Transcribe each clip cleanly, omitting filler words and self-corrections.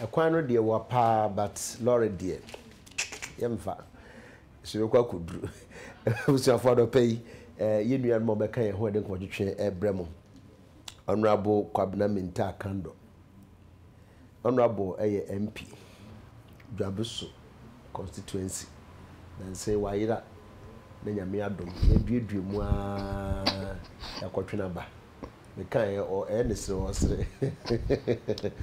Ɛkwan no deɛ wa paa but lorry deɛ yɛmfa so yɛbɛkɔ akɔduru. Abusuafoɔ anɔpa yi yɛn nuanom a wɔbɛka yɛn ho a yɛde nkɔmmɔtwetwe rebrɛ mo. Honourable Kwabena Mintah Kandor. Honourable yɛ MP, Dwabeso constituency. Nansa yi wayera na Nyame adom yɛaduadua mu ara yɛakɔtwe no aba. Mekaeɛ ɔ ɛyɛ ne sere ɔsere.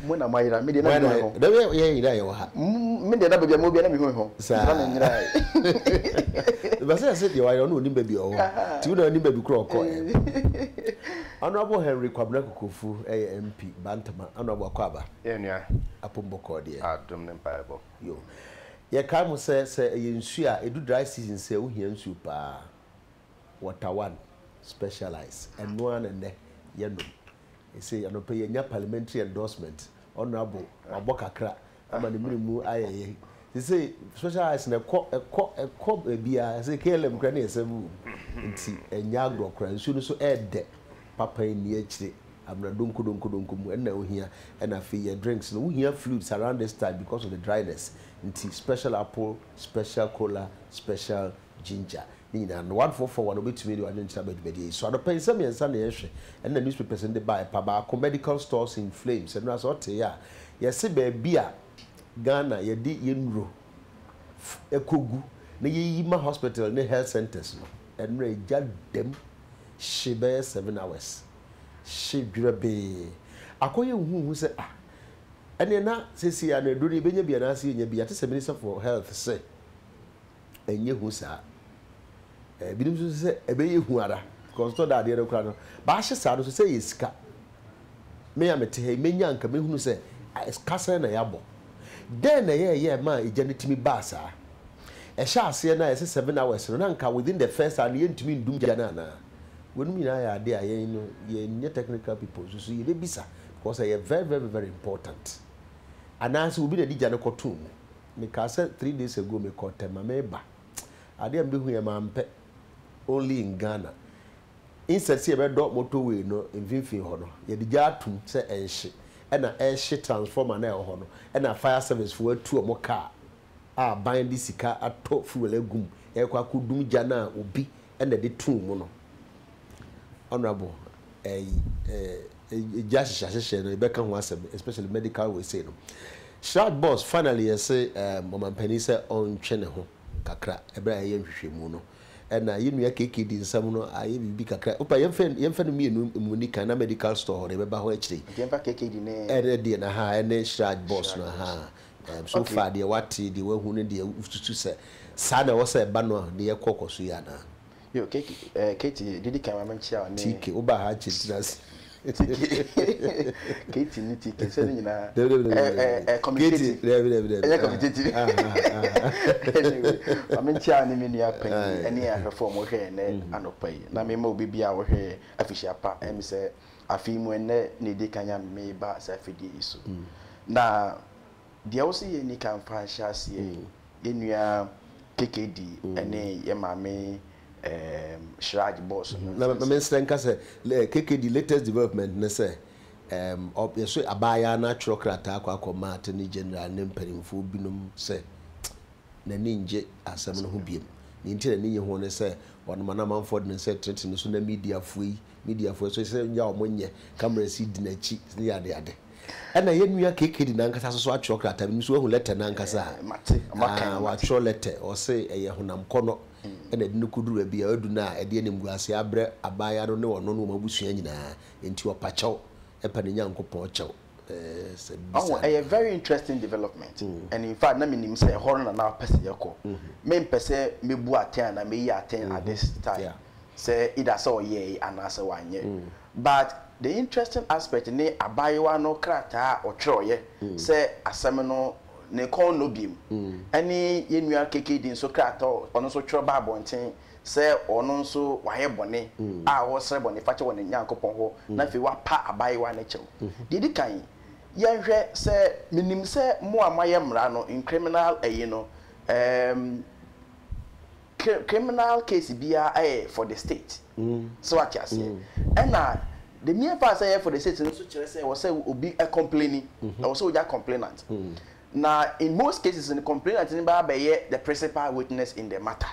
Mo na moayera, me deɛ na mehu ho. Dabi yɛn nyinaa yɛwɔ ha. Me deɛ na baabi a mewɔ biara na mehu ho. Saa. Na menyerae. Ba sɛ yɛse deɛ wayera ɔno ɔnim baabi a ɔwɔ. Nti wo na wonim baabi korɔ ɔkɔɛ. Honourable Henry Kwabena Kokofu yɛ MP, Bantama. Honourable Akwaaba. Yɛn nua. Apom bɔkɔɔ deɛ. Adom ne mpaebɔ. Yo. Yɛkae mo sɛ, sɛ ɛyɛ nsuo a, ɛdu dry season sɛ wohia nsuo paa. Water One Specialise, ɛno ara na ɛnnɛ yɛnom. Seesei anɔpa yi yɛanya parliamentary endorsement, Honourable wabɔ kakra ama ne mene mu ayɛ yɛn. Seesei Specialise no ɛkɔ, ɛkɔ, ɛkɔ baabiara, seesei KLM koraa ne yɛsɛve wɔ mu. Nti ɛnyɛ agorɔ koraa, nsuo no nso ɛɛdɛ papa nni akyire, amena donko donko donko mu, ɛno na wohia. Ɛna afei yɛ drinks no, wohia fluids around this time because of the dryness, nti special apple, special cola, special ginger. Ne nyinaa no, 1441 wobɛtumi de w'adwenkyerɛ aba dwumadie yi so. Anɔpa yi nsɛm mmiɛnsa na yɛhwɛ, ɛno na newspapers no de baeɛ pa. Baako, medical stores in flames, ɛno ara sɛ ɔteeɛ a, yɛse baabi a Ghana yɛde yɛn nnuro kɔgu na yɛyi ma hospital ne health centers no, ɛno ara ɛgya dam hye bɛyɛ 7 hours, hye dwerɛbee. Akɔyɛ huhuuhu sɛ ah, ɛneɛ na seesei ara no aduro no yɛbɛnya bi anaasɛ yɛnnya bi. Yɛate sɛ Minister for Health se ɛnyɛ hu saa. Ebinom nso sɛ ɛbɛyɛ hu ara because tɔ da adeɛ no koraa no baahye saa no nso sɛ ɛyɛ sika. Me a mete ha yi menya anka mɛhunu sɛ ka sɛn na yɛabɔ. Dɛn na ɛyɛɛyɛ maa egya no tumi baa saa? Ɛhyɛ aseɛ no a yɛsɛ 7 hours no na anka within the first hour no yɛntumi ndum gya no anaa? Weinom nyinaa yɛ adeɛ a yɛn no yɛnyɛ technical people nso so yɛbɛbisa because ɛyɛ very very very important. Anaasɛ obi na ɛde gya no kɔtoo mu. Mekaa sɛ 3 days ago mekɔɔ Tema meba. Adeɛ a mebehu yɛ mampɛ. Only in Ghana. Instead sɛ yɛbɛdɔ motorway no mfimfini hɔ no, yɛde gya atom sɛ ɛnhye. Ɛna ɛrehye transformer no a ɛwɔ hɔ no. Ɛna fire service foɔ atu wɔn car a aban de sika atɔ fuel agu mu ɛrekɔ akɔdum gya no a obi na ɛde too mu no. Honourable, ɛyi ɛɛ gya hyehyɛhyehyɛ no yɛbɛka ho asɛm especially medical wei sei no. Shrad boss finally yɛse ɛɛm ɔmanpanin sɛ ɔntwe ne ho kakra ɛberɛ a yɛyɛ nhwehwɛmu no. Ɛna yɛn nua KK di nsɛm no ayɛ biribi kakra. Opa yɛmfa yɛmfa no mmienu mu ni kan na medical store hɔ no yɛbɛba hɔ akyire yi. Nti yɛmfa KKD ne. Ɛne deɛ no ahaa ɛne Shrad boss Shrad no boss. ahaa. Ɛɛm so Okay. far deɛ wate deɛ wahu ne deɛ wosusu sɛ saa na ɛwɔ sɛ ɛba no a deɛ yɛkɔ kɔ so yi anaa? Yo, KK, eh, Katie, didi kan ma menkyia wo ne. TK, wobaa ha akyɛ tiri ase. TK, Katie ne TK, sɛ ne nyinaa. Dabi dabi dabi Eh, eh, dabi. eh, Katie, communicative. dabi dabi dabi. Ɛnyɛ Ah, competitive. ah, ah, Anyway, ma menkyia wo ne me nua panyin ah. ne ahwɛfo a wɔhwɛ yɛn nnɛ anɔpa yi. Na mema obi bi a wɔhwɛ yɛn afihyia pa. Ɛmi sɛ afe yi mu ɛnnɛ na edi kan a meba saa afidie yi so. Na deɛ wo sɛ yɛn ni kan fa nhyɛ aseɛ, yɛn nua KKD ne yɛn maame um, Shraj boss no. Na na mensrɛ nka sɛ KKD latest development ne sɛ um, yɛso abaayaa no atwerɛ krataa akɔ akɔma Attorney General ne mpanimfoɔ binom sɛ n'ani ngye asɛm no ho biom. Nea nti a n'ani nye ho ne sɛ ɔnom ana amanfoɔ de ne nsa retenetene ne so na mediafoɔ yi, mediafoɔ yi nso sɛ nyɛ a wɔnyɛ, cameras yi di n'akyi ne adeade. Ɛna yɛn nua KKD n'ankasa nso so atwerɛ krataa bi, nso wahu lɛtɛ n'ankasa a, Mate, ɔma kan, ah, mate. watwerɛ lɛtɛ, ɔse ɛyɛ honam kɔnɔ ɛna ɛde no kɔduru baabi a adu no a ɛde animguaseɛ abrɛ abaayewa no ne ɔno ne wɔn abusua nyinaa, enti ɔpa kyɛw, ɛpɛ ne Nyankopɔn kyɛw. Ɛɛ, sɛ Ɔho, bisa no. ɛyɛ very interesting development and in fact na menim sɛ ɛhɔ no na na wopɛ sɛ yɛkɔ. Mempɛ sɛ mebu atɛn anaa meyi atɛn at this time sɛ either sɛ ɔyɛe anaasɛ wanyɛ. But the interesting aspect ne abaayewa no krataa a ɔtwerɛeɛ sɛ asɛm no ne kɔn nnɔ biom ɛne yɛn nua KKD nso krataa a ɔno nso twerɛ baa abɔnten sɛ ɔno nso wayɛ bɔne a ɔresrɛ bɔnefakyɛ wɔ ne Nyankopɔn hɔ na afei wapa abaayewa no kyɛw. Deɛ ɛdi kan, yɛnhwɛ sɛ menim sɛ mo a moayɛ mmara no in criminal ayi no, um, criminal case biara ɛyɛ for the state. So wate aseɛ. Ɛna The mere fact sɛ ɛyɛ for the state no nso kyerɛ sɛ ɛwɔ sɛ obi complaini, ɛwɔ sɛ ogya complainant. Na in most cases no complainant no bɛba abɛyɛ the principal witness in the matter.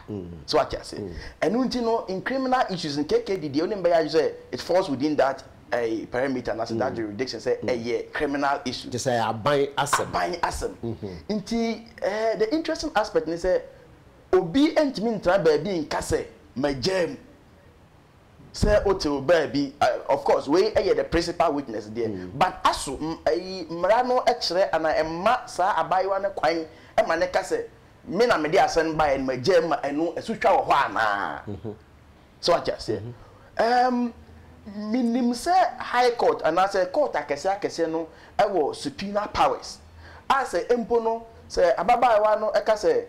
So wate ase? Ɛno nti no in criminal issues no KKD deɛ wonim bɛyɛ adwene sɛ it falls within that eh, perimeter anaasɛ that jurisdiction sɛ ɛyɛ criminal issue. Kyerɛ sɛ ɛyɛ aban asɛm. Aban asɛm. Nti eh, the interesting aspect ne sɛ obi ntumi ntena baabi nka sɛ magyaa mu. Sɛ wote wo baabi, of course wei yɛ the principal witness deɛ, but aso ayi mmara no kyerɛ anaa ɛma saa abaayewa no kwan ma no ka sɛ me na mede asɛm no baeɛ no magyaa mu ma ɛno asutwa wɔ hɔ anaa? So wate aseɛ? Um, menim sɛ high court anaasɛ court akɛseɛ akɛseɛ no wɔ subpoena powers a sɛ mpo no sɛ ababaayewa no ka sɛ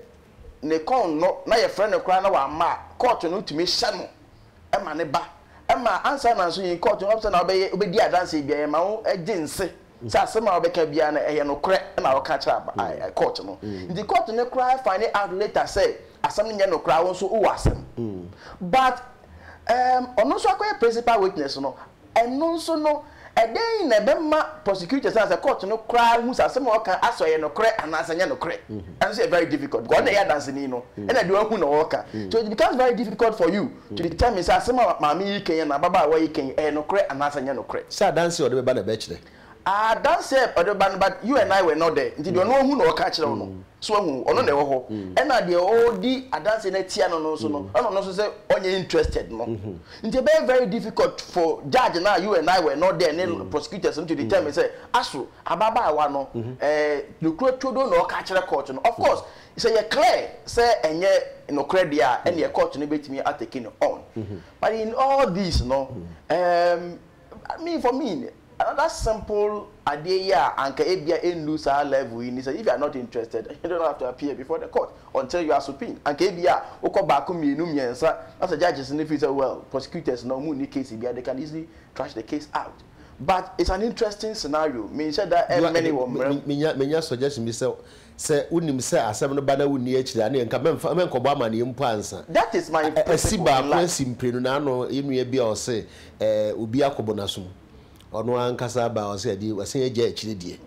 ne kɔn nnɔ na yɛfrɛ no koraa na wamma a, kɔɔto no tumi hyɛ no ma no ba. Ɛma ansa na nso yɛn kɔɔto no ansa na wobɛyɛ wobɛdi adanseɛ biara yɛma wo gye nse sɛ asɛm a wobɛka biara no ɛyɛ nokorɛ na woka kyerɛ aba kɔɔto no. Nti kɔɔto no koraa find out later sɛ asɛm no nyɛ nokorɛ a wo nso wowɔ asɛm. But um, ɔno nso akɔyɛ principal witness no, Ɛno nso no, ɛdɛn na ɛbɛma prosecutors anaasɛ court no koraa hu sɛ asɛm a ɔka asɛ ɔyɛ nokorɛ anaasɛ ɛnyɛ nokorɛ? Ɛno nso yɛ very difficult because ɔno na ɛyɛ adanseni no, ɛna deɛ wahu na ɔreka. So it becomes very difficult for you to determine sɛ asɛm a maame yi reka yi anaa ababaawa yi reka yi, ɛyɛ nokorɛ anaasɛ ɛnyɛ nokorɛ. Sɛ adanseɛ a ɔde bɛba na ɛbɛkyerɛ. Adanseɛ a ɔde bɛba no, but you and I were not there, nti deɛ ɔno ahu na ɔreka akyerɛ wo no. So wahu? Ɔno na ɛwɔ hɔ. Ɛna deɛ ɔredi adanseɛ no atia no no nso no, ɛna ɔno nso sɛ ɔnyɛ interested no. Nti ɛbɛyɛ very difficult for judge no a you and I were not there ne prosecutors no to determine sɛ aso ababaawa no ɛɛ nokorɛ turodoo na ɔreka akyerɛ court no. Of course, sɛ yɛ clear sɛ ɛnyɛ nokorɛ deɛ a, ɛneɛ court no bɛtumi atake no on. But in all this no, ɛɛm, I mean for me, another simple adeɛ yi a anka ebia ɛnnu saa level yi ne sɛ if you are not interested you don't have to appear before the court until you are subpoenaed. Anka ebia wokɔ baako mmienu mmiɛnsa na sɛ judges no feel sɛ well prosecutors no wɔn nni case biara they can easily trash the case out. But it's an interesting scenario menhyɛ da mmene wɔ mmara mu. Menya menya suggestion bi sɛ sɛ wonim sɛ asɛm no ba na wonni akyire a ne nka mɛmfa mɛnkɔbɔ amaneɛ mpo ansa. That is my Asi principle in baako life. asi mprenu na ano yɛn nua bi a ɔse ɛɛ obi akɔbɔ n'asom. Ɔno ankasa aba a ɔse ɛdeɛ wasan agya akyire deɛ.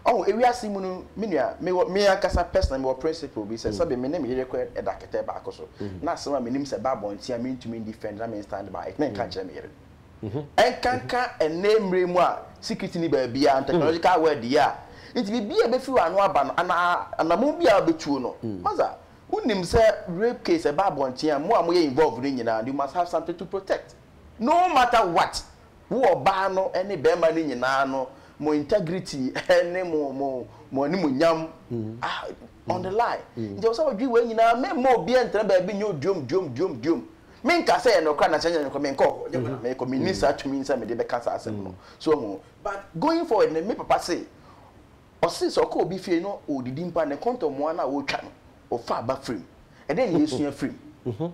Ɔho, ewiase mu no, me nua, mewɔ, me ankasa personally mewɔ principle bi sɛ, sɛbe me ne me yere kɔ ɛda kɛtɛ baako so, na asɛm a menim sɛ ɛba abɔnten a mentumi ndefend na men stand by it, menka nkyerɛ me yere. Ɛnkanka ɛnnɛ mmerɛ mu a security nni baabiara, and technological world yi a, nti biribi a ɛbɛfiri w'ano aba no, anaa anamon bi a wobɛtuo no, masa, wonim sɛ rape case ɛba abɔnten a, mo a moyɛ involved no nyinaa, you must have something to protect. No matter what, wo ɔbaa no ne barima no nyinaa no, mo integrity ne mo mo mo animuonyam ah on the line. Nti ɛwɔ sɛ wodwen wei nyinaa, memma obiara ntena baabi nyɛ oduom duom duom duom. Menka sɛ ɛyɛ nokorɛ anaasɛ ɛnyɛ nokorɛ, menkɔɔ hɔ, nyɛ hɔ na merekɔ, menni saa tumi no sɛ mede bɛka saa asɛm no. So wahu? But going forward no, me papa se, ɔse sɛ ɔkɔ obi fie na ɔredidi mpo a, ne kɔntɔmmoa no a ɔretwa no, ɔfa aba firi mu. Ɛdɛn na yɛsua firi mu?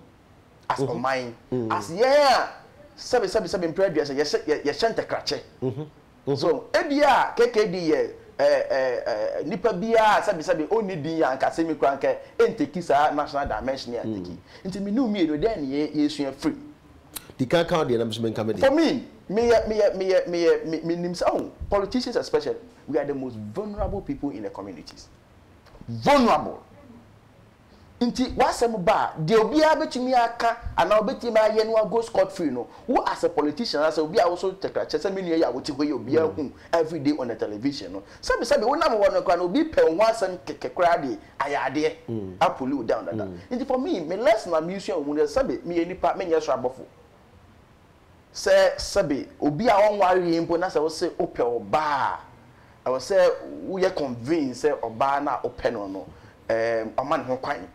As ɔman, as yɛn a sɛbe sɛbe sɛbe mpere aduasa yɛhyɛ yɛhyɛ ntakrakyɛ. So ebia KKD yɛ ɛɛ ɛɛ nipa biara a sɛbe sɛbe ɔnni din a anka asɛm yi koraa anka ɛnteki saa national dimension yi a ɛteki. Nti me ne wo mmienu dɛn na yɛ yɛsua firi mu? Di kan ka wo deɛ na me nso menka me deɛ. For me, meyɛ meyɛ meyɛ meyɛ me menim sɛ oh politicians especially we are the most vulnerable people in the communities. Vulnerable. Nti w'asɛm ba a, deɛ obiara bɛtumi aka anaa ɔbɛtumi ayɛ no ago scot free no, wo as a politician anaasɛ obi a wo so tɛkrakyɛ sɛ me nua yi a wote hɔ yi a obiara hu every day on the television no, sɛbe sɛbe wonam hɔ no koraa no obi pɛ wo ho asɛm kɛkɛ koraa de ayɛ adeɛ apulli wo down dada. Nti for me, me lesson a mesua wɔ mu ne sɛ sɛbe meyɛ nipa, menyɛ soro abɔfo. Sɛ sɛbe obi a ɔnwareeɛ mpo na sɛ wose wopɛ ɔbaa a, ɛwɔ sɛ woyɛ convince sɛ ɔbaa no a wopɛ no no ɛɛm ɔma ne ho kwan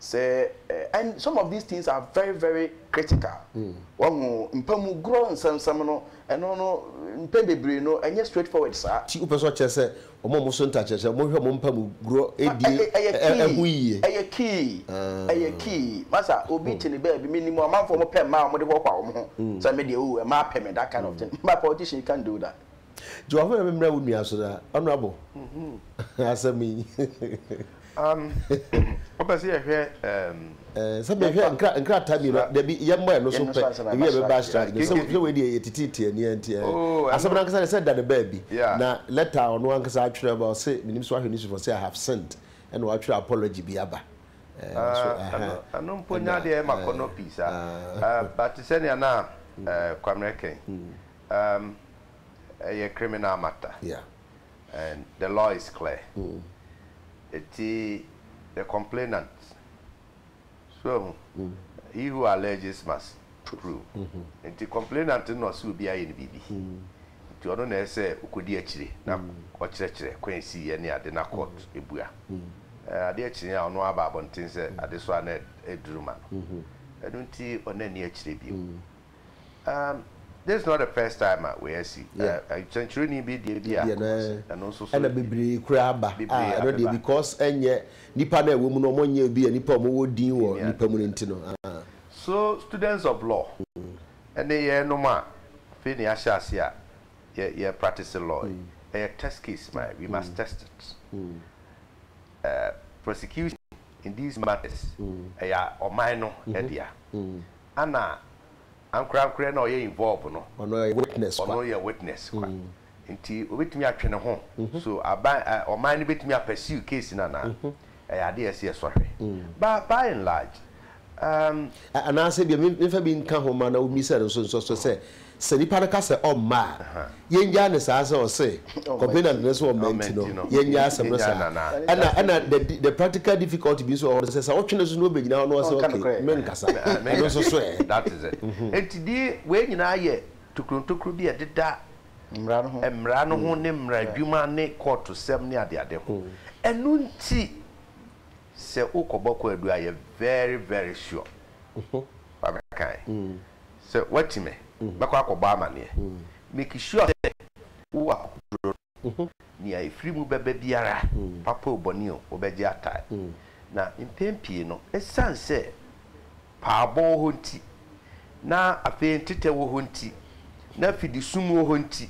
sɛ and some of these things are very very critical. Wahu mpa mu gorɔ nsɛmsɛm no ɛno no mpɛn bebree no ɛnyɛ straight forward saa. Nti wopɛ sɛ ɔkyerɛ sɛ Wɔn a wɔso ntakyerɛkyerɛ, monhwɛ mo mpa mu gorɔ die ho yie. Ɛyɛ key, ɛyɛ key. Masa, obi te ne baabi, menim amanfoɔ a wɔpɛ mmaa a wɔde hoahoa wɔn ho sɛ me deɛ oh, mmaa pɛ me, that kind of thing. But politician, you can't do that. Gye w'ahome na memmrɛ wo nua so na, Honourable, asɛm yi. Um, wopɛ sɛ yɛhwɛ um, Eh, sɛ mehwɛ nkra nkrataa mmienu dabi yɛmmɔ ɛno so pɛ ebi yɛ bɛba ahyira no sɛ sɛ wei deɛ yɛtititi ani nti eh, Oh, asɛm ɛno no ankasa deɛ sɛ da ne baabi yeah. Na letter a ɔno ankasa atwerɛ ba ɔse menim sɛ wahwɛ newspaper ɔse I have sent ɛna watwerɛ apology bi aba eh, ɔso Uh, ɛhɛn ɛno ɛno mpo nya ɛna adeɛ ɛma eh, kɔnɔ pii saa. ah, But sɛnea na Kwamina ka yi, ɛyɛ criminal matter and the law is clear. Eti the complainant, so ahu, he who alleges must prove. Nti complainant no na ɔse obi ayɛ no biribi. Nti ɔno na ɛsɛ sɛ ɔkɔdi akyire na ɔkyerɛkyerɛ kwan ɛsiiɛ ne ade na court bua. Adeɛ kye a ɔno aba abɔnten sɛ adesoa no aduru ma no. Ɛno nti ɔno anni akyire bio. Um, this is not the first time a wei asi. Yeah. Sɛnkyerɛni bi deɛ bi a, Deɛ no ɛno nso so ɛna bebree koraa aba a bebree ɛno deɛ abɛba. because ɛnyɛ nipa no a ɛwɔ mu no wɔn nyɛ obi a nipa a wɔwɔ din wɔ Din ne nipa ade. mu no nti no. Ah. So students of law ɛne yɛnom a afei na yɛahyɛ ase a yɛ yɛ practice law yi, ɛyɛ test case ma yɛn, we must test it. Prosecution in these matters ɛyɛ ɔman no dea. Ana ankorankorɛ na ɔyɛ involve no. Ɔno yɛ witness kwa. Ɔno yɛ witness kwa. Nti obetumi atwe ne ho. So aban ɔman no betumi a pursue case no anaa? Ɛyɛ adeɛ a ɛsɛ yɛsɔ hwɛ. But by and large um. Anaasɛ ebia memfa bi nka ho ma na wommisa no nso nsɔ so sɛ, sɛ nipa no ka sɛ ɔmma a, yɛngyaa no saa sɛ ɔse complainant no sɛ ɔmma nti no, yɛngyaa asɛm no saa. Ɛna ɛna the the practical difficulty bi nso wɔ hɔ no sɛ sɛ wotwe no so na obɛgyina hɔ na ɔse okay, menkasa. Ɛno nso so ɛ? That is it. Nti di wei nyinaa yɛ tokuro ntokuro bi a ɛdeda mmara no ho ne mmaradwuma ne kɔɔtosɛm ne adeade ho. Ɛno nti Sɛ wo kɔ bɔ kwaadu a yɛ very very sure Kwame kae sɛ wati me mɛkɔ akɔ bɔ amaneɛ make sure sɛ wo wɔ akokoduro no nea ɛfiri mu bɛba biara papa o bɔne o wo bɛgye atae na mpɛn pii no ɛsiane sɛ paabɔ wɔ hɔ nti na afei ntetɛ wɔ hɔ nti na fidisum wɔ hɔ nti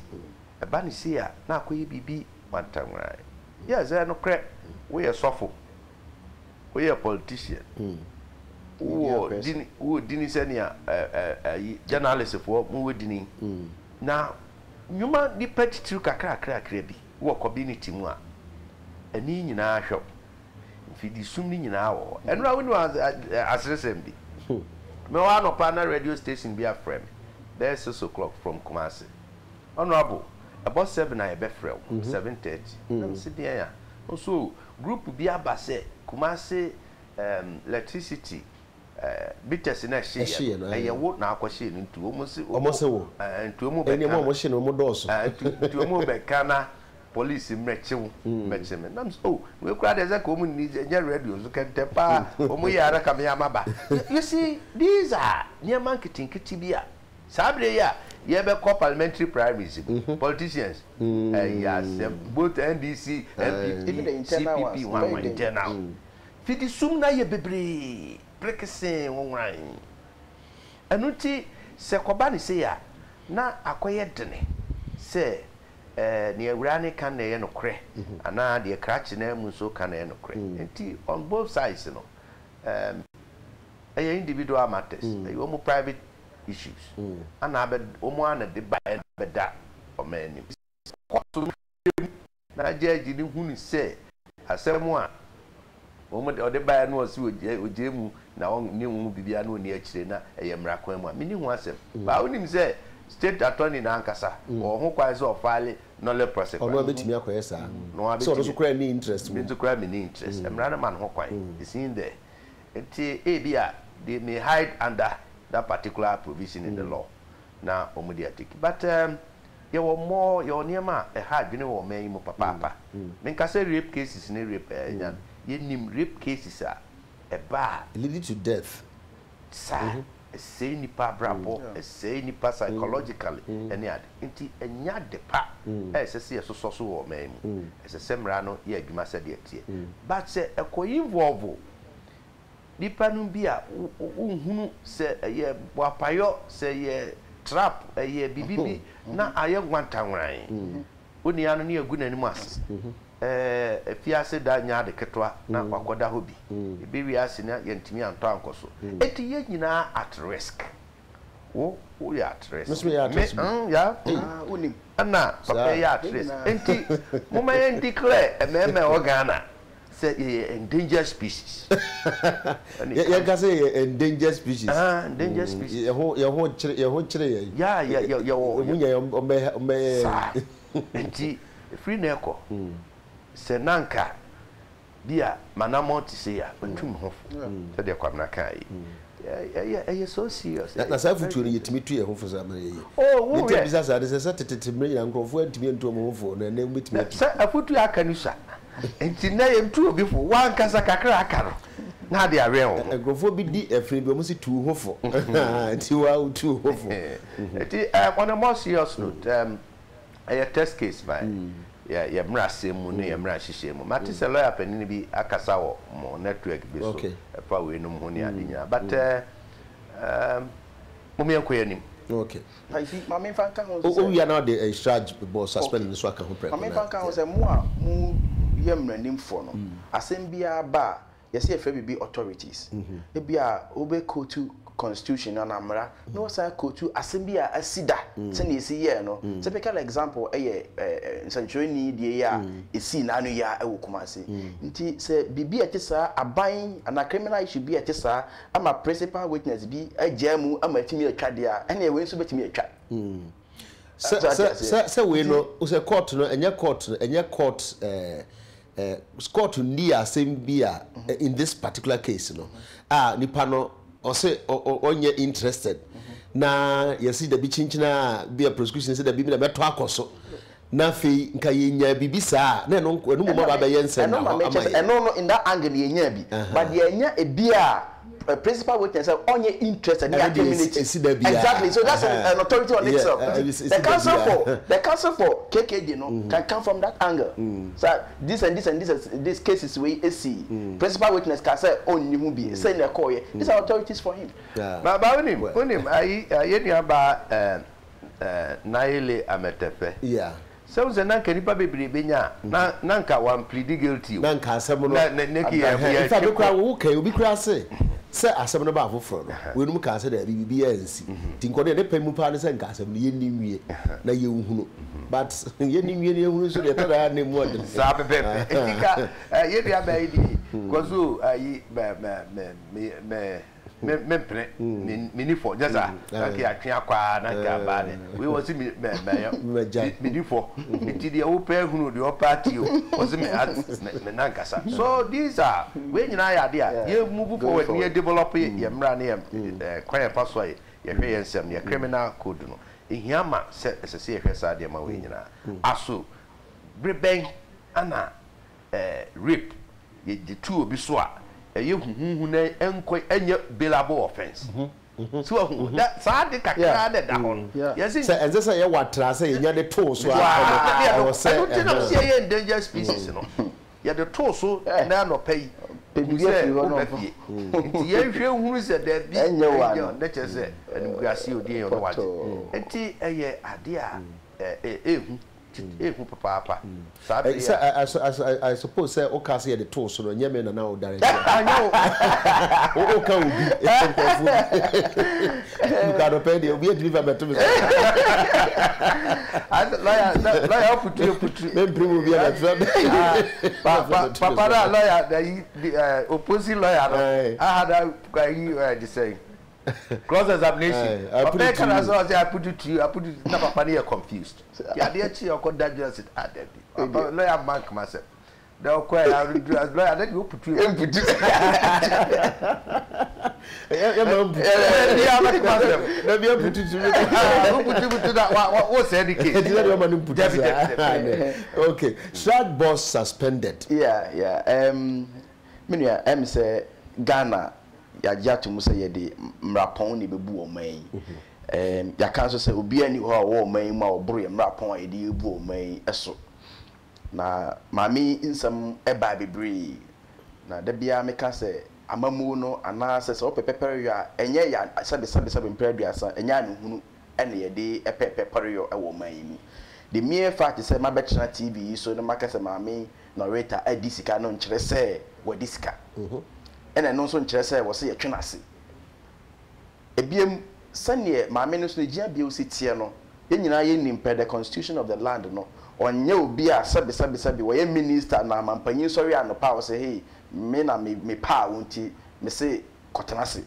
ɛba no sei a na akɔyɛ biribi wantanwran. Yes, ɛyɛ nokorɛ, woyɛ sɔfo, woyɛ politician, wowɔ dini, wowɔ dini sɛnea ayi journalist foɔ mowɔ dini, na nnwuma nipa titiriw kakrakrakra bi wɔ community mu a, ɛne nyinaa hwɛ wo. Mfidisum no nyinaa wɔ hɔ. Ɛno a wonim aseresɛm bi. Mewɔ anɔpa na radio station bi afrɛ me bɛyɛ 6 o'clock from Kumasi. Honourable, ɛbɔ 7 a yɛbɛfrɛ wo, 7:30. Na mese deɛn a? Ɔse oh, group bi aba sɛ Kumasi electricity meters no a ɛhyeeɛ no, ɛyɛ wo na akɔhyee no nti wɔn se Wɔn se wo. Nti wɔn Ɛnneɛ bɛka mo a wɔhye no, wɔn dɔɔso. Nti wɔn bɛka na police mmɛkye wo, mmɛkye me. Na mese oh, wei koraa deɛ sɛ nka wɔn nni, ɛnyɛ radio so kɛntɛm paa, wɔn yɛ ara ka me ama ba. You see, these are nneɛma nketenkete bi a Saa bere yi a yɛbɛkɔ parliamentary primaries mu, politicians, ɛyɛ asɛm, both NDC, NPP, CPP, hwan hwan, internal. Fidisum no ayɛ bebree, prekesee, nwonworan. Ɛno nti sɛ ɛkɔba no sei a, na akɔyɛ dene sɛ nea awuraa no ka no na ɛyɛ nokorɛ anaa deɛ krakye no amu nso ka no yɛ nokorɛ. Nti on both sides no, ɛyɛ individual matters, ɛyɛ wɔn private issues ana abɛ wɔn ara na de baeɛ na abɛda ɔman anim. Kɔɔto no hwɛ mu na gyɛɛgye no hunu sɛ asɛm a wɔn de ɔde baeɛ no ɔse ɔgyae ɔgyae mu na ɔnni ho biribiara na ɔnni akyire na ɛyɛ mmara kwan mu a, menni ho asɛm. But wonim sɛ state attorney no ankasa ɔwɔ ho kwan sɛ ɔfile nolle prosequi. Ɔno ara bɛtumi akɔyɛ saa. Ɔno ara Sɛ ɔno nso bɛtumi. koraa nni interest wɔ Me mu. nso koraa menni interest. Mmara no ma no ho kwan. It's in there. Nti ebia they may hide under that particular provision in the law na wɔn de atake but um, yɛwɔ more yɛwɔ nneɛma a ɛha adwene wɔ ɔman yi mu papaapa. Menka sɛ rape cases ne rape ɛnya no, yɛnim rape cases a ɛba a. Leading to death. Saa, ɛsɛe nnipa abrabɔ, ɛsɛe nnipa psychologically ɛne ade. Nti ɛnyɛ ade pa a ɛsɛ sɛ yɛsosɔ so wɔ ɔman yi mu. Ɛsɛ sɛ mmara no yɛ adwuma sɛdeɛ ɛteɛ. But sɛ ɛkɔ involve nnipa no bi a wonhunu sɛ ɛyɛ boapayɔ, sɛ ɛyɛ trap, ɛyɛ biribi bi na ayɛ nwantanwann. Onua no ne agu n'anim ase. Ɛɛ, afiase da nyɛ ade ketewa na wakɔda hɔ bi. Ebewie ase na yɛantumi antɔ ankɔ so. Enti yɛn nyinaa at risk. Wo, woyɛ at risk. Me nso meyɛ at risk bi. Me, mm, yeah. Ei. Ah, wonim. Ɛna papa yi yɛ at risk. Enti momma yɛn declare mmarima a ɛwɔ Ghana sɛ yɛyɛ endangered species. Yɛnka sɛ yɛyɛ endangered species. Ah, endangered species. Yɛn ho, yɛn ho kyere, yɛn ho kyere yɛn. Yeah, yɛ, yɛ, yɛwɔ. Emu nya yɛn, ɔmmɛyɛ, ɔmmɛyɛ yɛn. Saa. Enti, ɛfiri nnɛ rekɔ, sɛ na anka bi a m'anammɔn te sei a, matu me ho fo, sɛdeɛ Kwabena kaa yi. Ɛyɛ, ɛyɛ so serious. Na saa afotuo no, yɛtumi tu yɛn ho fo saa mmerɛ yi? Oh, wo Deɛ nti a hwɛ. mebisa saa ne sɛ, sɛ tetete mmerɛ nyinaa nkurɔfoɔ antumi antu wɔn ho fo, na ɛnnɛ wobɛtumi atu. Sɛ afotuo a aka no sua, nti nnɛ yɛntu obi fo, wo ankasa kakra a aka no, na ade awɛn wo ho. Nkurɔfoɔ bi di ɛfene bi, wɔse tu wo ho fo, nti wo ara wotu wo ho fo. Nti, on a more serious note, Ɛyɛ test case ma yɛ yɛ mmarasɛm mu ne yɛ mmara nhyehyɛe mu. Mate sɛ lawyer panin bi akasa wɔ mo network bi so ɛfa weinom ho ne ade nyinaa but um, mom yɛnkɔ yɛn anim. Okay. Na you see, ma memfa nka ho nso sɛ. Owia na ɔde charge bɔ suspend no so aka ho prɛko Ma na. memfa nka ho sɛ mo a moyɛ mmaranimfoɔ no, asɛm biara ba a, yɛsɛ yɛfrɛ biribi authorities. Ebia wobɛ quote constitution no anaa mmara na wasan quote asɛm bi a asi da sɛnea esi yɛɛ no. Typical example yɛ nsɛnkyerɛwni deɛ yi a esii n'ano yi ara wɔ Kumasi. Nti sɛ biribi a ɛte saa aban anaa criminal issue bi a ɛte saa ama principal witness bi agyaa mu ama atumi atwa deɛ a, ɛnneɛ wei nso bɛtumi atwa. Sɛ sɛ sɛ sɛ wei no sɛ court no ɛnyɛ court no ɛnyɛ court ɛɛ. Eh, court nni asɛm bi a in this particular case no a nipa no ɔse ɔnyɛ interested na yɛsi dabi kyinkyin a bi a prosecution sɛ dabi mi na mɛtɔ akɔ so na afei nka yɛnya biribi saa na ɛno ɛno mmom aba abɛyɛ nsɛm na hɔ ama yɛ. Ɛno no in that angle yɛnya bi but deɛ ɛnya ebi a principal witness sɛ ɔnyɛ interested ne terminate exactly so that's an authority on itself the counsel for the counsel for KKD no can come from that angle so this and this and this and this cases wei esi principal witness ka sɛ ɔnni ho bi sɛ na ɛkɔɔ yɛ these are authorities for him. Ba ba wonim wonim ayi yɛ nua baa ɛɛ Nayele Ametefe. Yeah. Sɛ wohu sɛ na anka nnipa bebree bɛnya a, na na anka wan pleadi guilty o. Na anka asɛm no, Na na na yɛ ɛhɛn, in fact, yɛtwe me koraa kɔ. wo kae, obi koraa se, sɛ asɛm no baa foforɔ no, weinom kaa sɛ daabi, biribiara ansi. Nti nka ɔno deɛ ne pɛ mu paa ne sɛ nka asɛm no yɛnni nwie na yɛnhunu. But yɛnni nwie na yɛnhunu nso deɛ, ɛtɔ da a na ɛmu ɔdene. Saa pɛpɛɛpɛ. Nti ka yɛn nua baa yi deɛ, kɔ so ayi mɛ mɛ mɛ mɛ mɛ. Me me mpene me me ni fɔ nyɛ saa na nka yɛatwe akɔ ara na nka abaa dɛ wei wɔ se me mɛ mɛyɛ me ni fɔ nti deɛ wopɛ ahunu deɛ ɔpɛ ate o wɔ se me me me nankasa so these are wei nyinaa yɛ adeɛ a yɛ move forward ne yɛ develop yɛ mmara ne yɛ kwan yɛfa so a yɛhwɛ yɛn nsɛm yɛ criminal code no ehia ma sɛ ɛsɛ sɛ yɛhwɛ saa deɛ ma wei nyinaa aso bere bɛn ana rape, yɛde tu obi so a, ɛyɛ huhuhu na ɛnkɔ ɛnyɛ bailable offence. So wahu da saa ade kakra na ɛda hɔ no. Yɛsi Sɛ ɛnsɛ sɛ yɛwɔ atra sɛ yɛnya de too so ara pɛ no, ɛwɔ sɛ ɛno nti na sɛ yɛyɛ endangered species no, yɛde too so na anɔpa yi hu sɛ woba fie. Nti yɛnhwɛ nhunu sɛ daabi ɛnyɛ na kyerɛ sɛ animguase a odi yɛn no wagye. Nti ɛyɛ ade a ɛɛhu. Ehu papaapa. Saa bere yi Sɛ a. I, I, I suppose sɛ wokaa sɛ yɛde too so no, ɛnyɛ me na na wo direct. Anyɛ wo. Wo woka obi, nkurɔfoɔ bi. Because anɔpa yi deɛ obi antumi fa mmɛto me so. Asɛ lawyer, lawyer woputu eputu. Mempere mu obi abɛto me. Pa, pa, papa na lawyer na yi, opposing lawyer no. Aha na yi, de sɛn. Cross examination. Aye, I put Papa it to ka na you. sɛ ɔsɛ I put it to you, I put it na papa no yɛ confused. Nti adeɛ kye ɔkɔ da dwena sɛ ah dabi. Papa lawyer mma nkama sɛm. Na ɔkɔ ɛ arudu lawyer na deɛ ɔputu Mputu. Yɛ ma mputu. Dabi abɛkama sɛm. Dabi aputu tu mi. Ah, woputu putu na wa wa wo sɛ ne case. Ɛti sɛ deɛ ɔma no mputu Dabi saa. dabi dabi. Okay, Shrad boss suspended. Yeah, yeah. Um, me nua, ɛm sɛ Ghana yɛagye ato mu sɛ yɛde mmarapɔn na ɛbɛbu ɔman yi. Yɛaka nso sɛ obiara nni hɔ a ɔwɔ ɔman yi mu a ɔboro yɛn mmarapɔn a yɛde rebu ɔman yi so. Na maame yi nsɛm baa bebree. Na da biara meka sɛ amammuo no anaasɛ sɛ wopɛ pɛpɛreyɔ a, ɛnyɛ yɛ sɛbesɛbesɛbe mprɛ aduasa, ɛnyɛ anehunu na yɛde pɛ pɛpɛreyɔ wɔ ɔman yi mu. The mere fact sɛ mabɛtena TV yi so na maka sɛ maame yi. Norita adi sika no nkyerɛ sɛ wadi sika. Ɛna ɛno nso nkyerɛ sɛ wɔse yɛtwe no ase. Ebiem, sɛdeɛ maame no nso ne gyinabea si teɛ no, yɛn nyinaa yɛnim per the constitution of the land no, ɔnyɛ obi a sɛbe sɛbe sɛbe ɔyɛ minister na amampanyin sɔre anɔpa a ɔse hey, me na me mepaa wo nti mese kɔtena ase.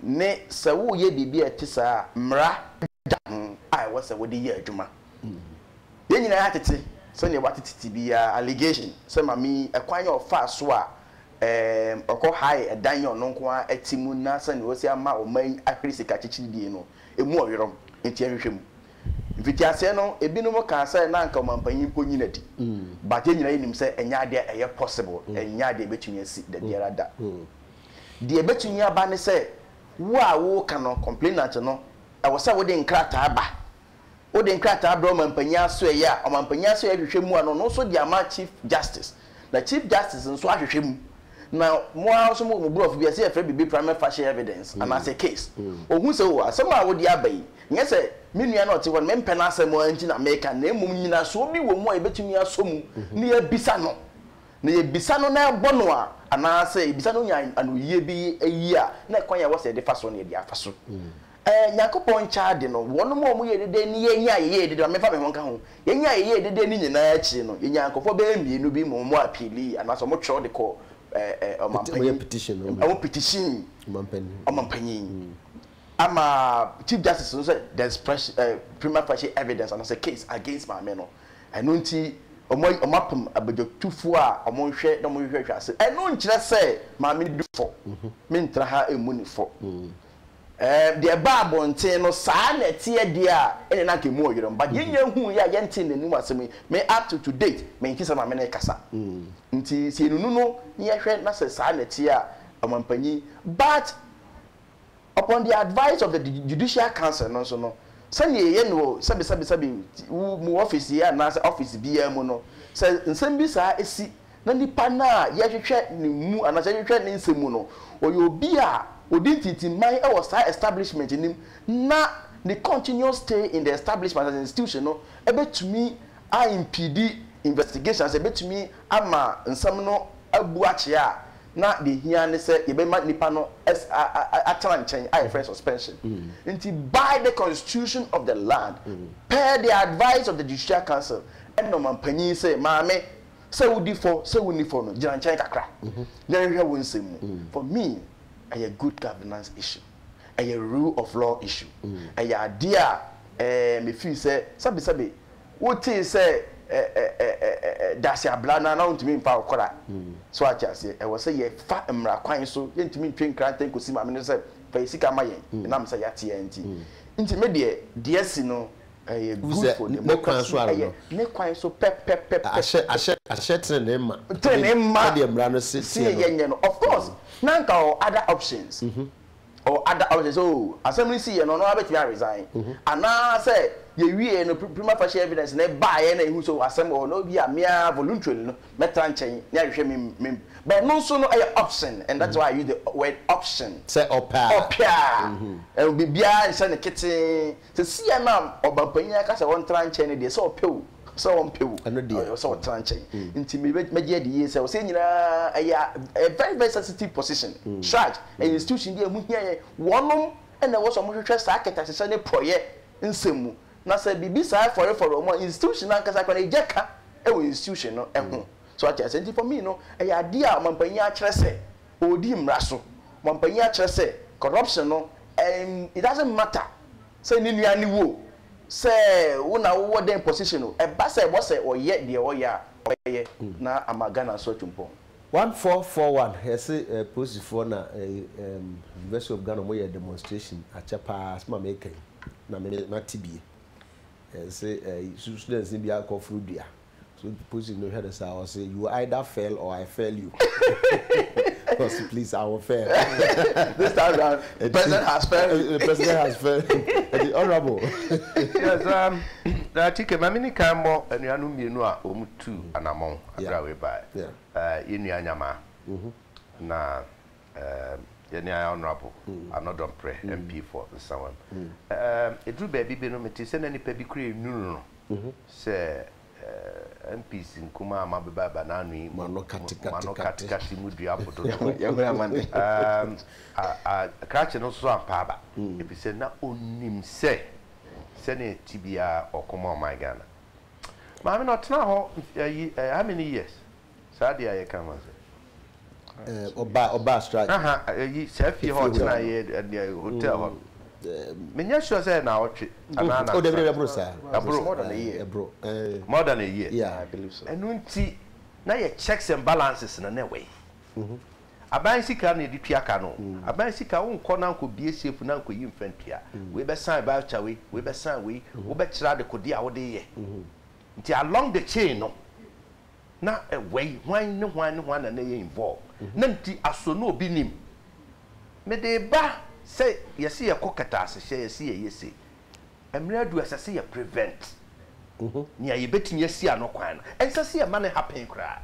Ne sɛ woreyɛ biribi a ɛte saa a, mmara da ho a ɛwɔ sɛ wode yɛ adwuma. Yɛn nyinaa yɛatete sɛdeɛ wɔatete te biara, allegation sɛ maame yi, ɛkwan a ɔfaa so a ɛɛm ɔkɔ hae ɛdan a ɔno nko ara te mu na sɛdeɛ wasi ama ɔman yi ahwere sika kyekyeredie no, ɛmu ɔyerom, nti yɛnhwehwɛ mu. Mfitiaseɛ no, ebinom kaa sɛ na anka ɔmanpanyin mpo nyi no adi, but yɛn nyinaa yɛnim sɛ ɛnyɛ adeɛ a ɛyɛ possible, ɛnyɛ adeɛ a ɛbɛtumi asi dabiara da. Deɛ ɛbɛtumi aba ne sɛ, wo a woreka no, complainant no, ɛwɔ sɛ wode nkrataa ba. Wode nkrataa brɛ ɔmanpanyin asoɛeɛ a, ɔmanpanyin asoɛeɛ hwehwɛ mu a na ɔno nso de ama Chief Justice. Na Chief Justice nso ahwehwɛ mu. Na mo ara nso mowɔ mo borɔfo bi a, ɛsɛ yɛfrɛ biribi prima facie evidence anaasɛ case. Ɔhu sɛ oh, asɛm a wode aba yi, nyɛ sɛ me nua no a ɔte hɔ no, mempɛ n'asɛm ara nti na meka, na mmom nnyinasoɔ bi wɔ mu a yɛbɛtumi asɔ mu na yɛabisa no. Na yɛbisa no na ɛbɔ no a, anaasɛ yɛbisa no nya anoyie bi yi a, na ɛkwan a ɛwɔ sɛ yɛde fa so no yɛde afa so. Ɛɛ, Nyankopɔn nkyɛ ade no, wɔnom a wɔyɛɛ dede ne yɛn a yɛyɛɛ dede, ma memfa me ho nka ho, yɛn a yɛyɛɛ dede no nyinaa akyiri no, yɛnyaa nkurɔfoɔ bɛyɛ mmienu bi ma wɔn apiilii, anaasɛ wɔtwerɛ de kɔɔ ɛɛ, ɛɛ, ɔmampanyin, Wɔyɛ petition, wɔn petition ɔmampanyin, ama Chief Justice no sɛ there is press, ɛɛ, prima facie evidence anaasɛ case against maame no. Ɛno nti, wɔn, wɔapem abadwatufoɔ a wɔhwɛ na wɔhwehwɛhwɛ ase. Ɛno nkyerɛ sɛ maame no di fɔ. Mentra ha mmu no fɔ. Ɛɛ, deɛ ɛbaa abɔnten no, saa na ɛteɛ deɛ a, ɛnneɛ na anka ɛmu ɔyerɛm. But yɛn nyinaa huiɛ a yɛntee n'anim asɛm yi, me up to to date, mente sɛ maame no rekasa. Nti sɛ yɛnunu no na yɛhwɛ na sɛ saa na ɛteɛ a, ɔmampanyin. But upon the advice of the Judicial Council no nso no, sɛdeɛ yɛyɛ no wɔ sɛbesɛbesɛbe wo mo office yi anaasɛ office biara mu no, sɛ nsɛm bi saa si na nipa no a yɛhwehwɛ ne mu anaasɛ yɛhwehwɛ ne nsɛm mu no, ɔyɛ obi a ɔdi ntintimman wɔ saa establishment no mu na ne continuous stay in the establishment as an institution no bɛtumi a impede investigation anaasɛ ɛbɛtumi ama nsɛm no abu akyea a, na deɛ ɛhia ne sɛ yɛbɛma nipa no atena nkyɛn a yɛfrɛ no suspension. Nti by the constitution of the land, per the advice of the judicial council, ɛna ɔmanpanyin sɛ maame, Sɛ wodi fɔ sɛ wonni fɔ no, gyina nkyɛn kakra na nhwehwɛ wo nsɛm mu. For me, ɛyɛ good governance issue, ɛyɛ rule of law issue, ɛyɛ adeɛ a ɛɛ me feel sɛ sɛbe sɛbe wotee sɛ ɛ-ɛ-ɛ-ɛ-ɛ Dase Abla no a na wontumi mfa wo kora. So ate aseɛ? Ɛwɔ sɛ yɛfa mmara kwan so, yɛntumi ntwe nkrantɛ nkɔsi maame no sɛ fa yɛ sika ma yɛn ɛnam sɛ yɛate ara nti. Nti me deɛ, deɛ asi no Ɛyɛ good for democracy ɛyɛ ne kwan so pɛpɛpɛpɛ. Ahyɛ ahyɛ ahyɛ tenenee ma. Tenenee ma. Sɛdeɛ mmara no se teɛ no. Yɛnyɛ no of course na nka ɔwɔ other options ɔwɔ other options oh asɛm no si yɛ no ɔno ara bɛtumi a resign anaa sɛ yɛwie no prima facie evidence no baeɛ na yɛhu sɛ oh asɛm wɔ hɔ na obi a me ara voluntarily no mɛtra nkyɛn na yɛahwehwɛ me me but ɛno nso no ɛyɛ option and that's why I use the word option. Sɛ ɔpɛ a. Ɔpɛ a biribiara nhyɛ no ketee. Sesia no a ɔbampanyin aka sɛ ɔntra nkyɛn no deɛ, sɛ ɔpɛ o, sɛ ɔmpɛ o, ɛwɔ sɛ ɔtra nkyɛn. Nti me mɛgye adi yie sɛ ɔsɛ nyinaa ɛyɛ a very very sensitive position. CHRAJ ɛyɛ institution bi a ɛho hia yɛn. Wɔnom na ɛwɔ sɛ wɔhwehwɛ saa kɛtɛasehyɛ ne porɔeɛ nsɛm mu. Na sɛ biribi saa fɔrefɔre wɔn a, institution no ankasa koraa no egya ka wɔ institution no ho. So ate aseɛ? Nti for me no, ɛyɛ adeɛ a ɔmampanyin akyerɛ sɛ ɔredi mmara so. Ɔmampanyin akyerɛ sɛ corruption no, it doesn't matter sɛ ne nua ne wo o, sɛ wo na wowɔ dɛn position o, ɛba sɛ ɛwɔ sɛ ɔyɛ deɛ ɔyɛ a, ɔbɛyɛ na ama Ghana nso atu mpɔn. 1441 yɛse polisifoɔ na University of Ghana wɔyɛ demonstration akyɛ paa asɛm a meka yi na me mate bie yɛse students no bi akɔforo dua So polisi no hwɛ no saa ɔse you either fail or I fail you ɔse please I will fail. This time round president has failed. The president has failed. Ɛti honourable. Yes um, na TK ma me ni kan mmɔ anuanom mmienu a wɔn tu anamɔn abere a wei bae. Yeah. Yɛn nua Nyamaa na yɛn nua honourable Anɔdɔmprɛ MP for Nsawam. Ɛduru baabi bi no mete sɛ na nipa bi kura enunu no sɛ. MPs nkumaa a moabeba ba n'ano yi, Mo ano mo ano katekate. katekate, mo dua bo dodo. Yɛhunu amane. Ɛɛm, a, a, krakye no nso ampa aba, efisɛ na onim sɛ sɛnea ɛte biara ɔko ma ɔman Ghana. Maame no ɔtenaa hɔ mf, ayi, eh, how many years? Saa deɛ a yɛka ho asɛm. Eh, ɔbaa, ɔbaa strike. Aha, ayi, saa fie hɔ Efie hɔ. ɔtenaeɛ, eh, hotel hɔ no. Menyɛ sure sɛ ɛyɛ naawɔtwe anaa Oh, dabi, dabi, nansa. ɛboro saa. Ɛboro. More than a year. Ɛboro, eh. More than a year. Yeah. I believe so. Ɛno nti, na yɛ checks and balances no na ɛwɔ he? Aban sika na yɛde tua ka no. Aban sika, wonkɔ na nkɔbue safe na nkɔyi mfa ntua. Wei bɛsan voucher wei, wei bɛsan wei, wobɛkyerɛ adekodeɛ a wode reyɛ. Nti along the chain no, na ɛwɔ he? Hwan ne hwan ne hwan na na ɛyɛ involved? Na nti aso na obi nim? Mede reba sɛ yɛse yɛkɔ kɛtɛasehyɛ, yɛse yɛyɛ sei. Mmerɛ adu a ɛsɛ sɛ yɛ prevent nea yɛbɛtumi asi ano kwan no. Ɛnsɛ sɛ yɛma no happen koraa.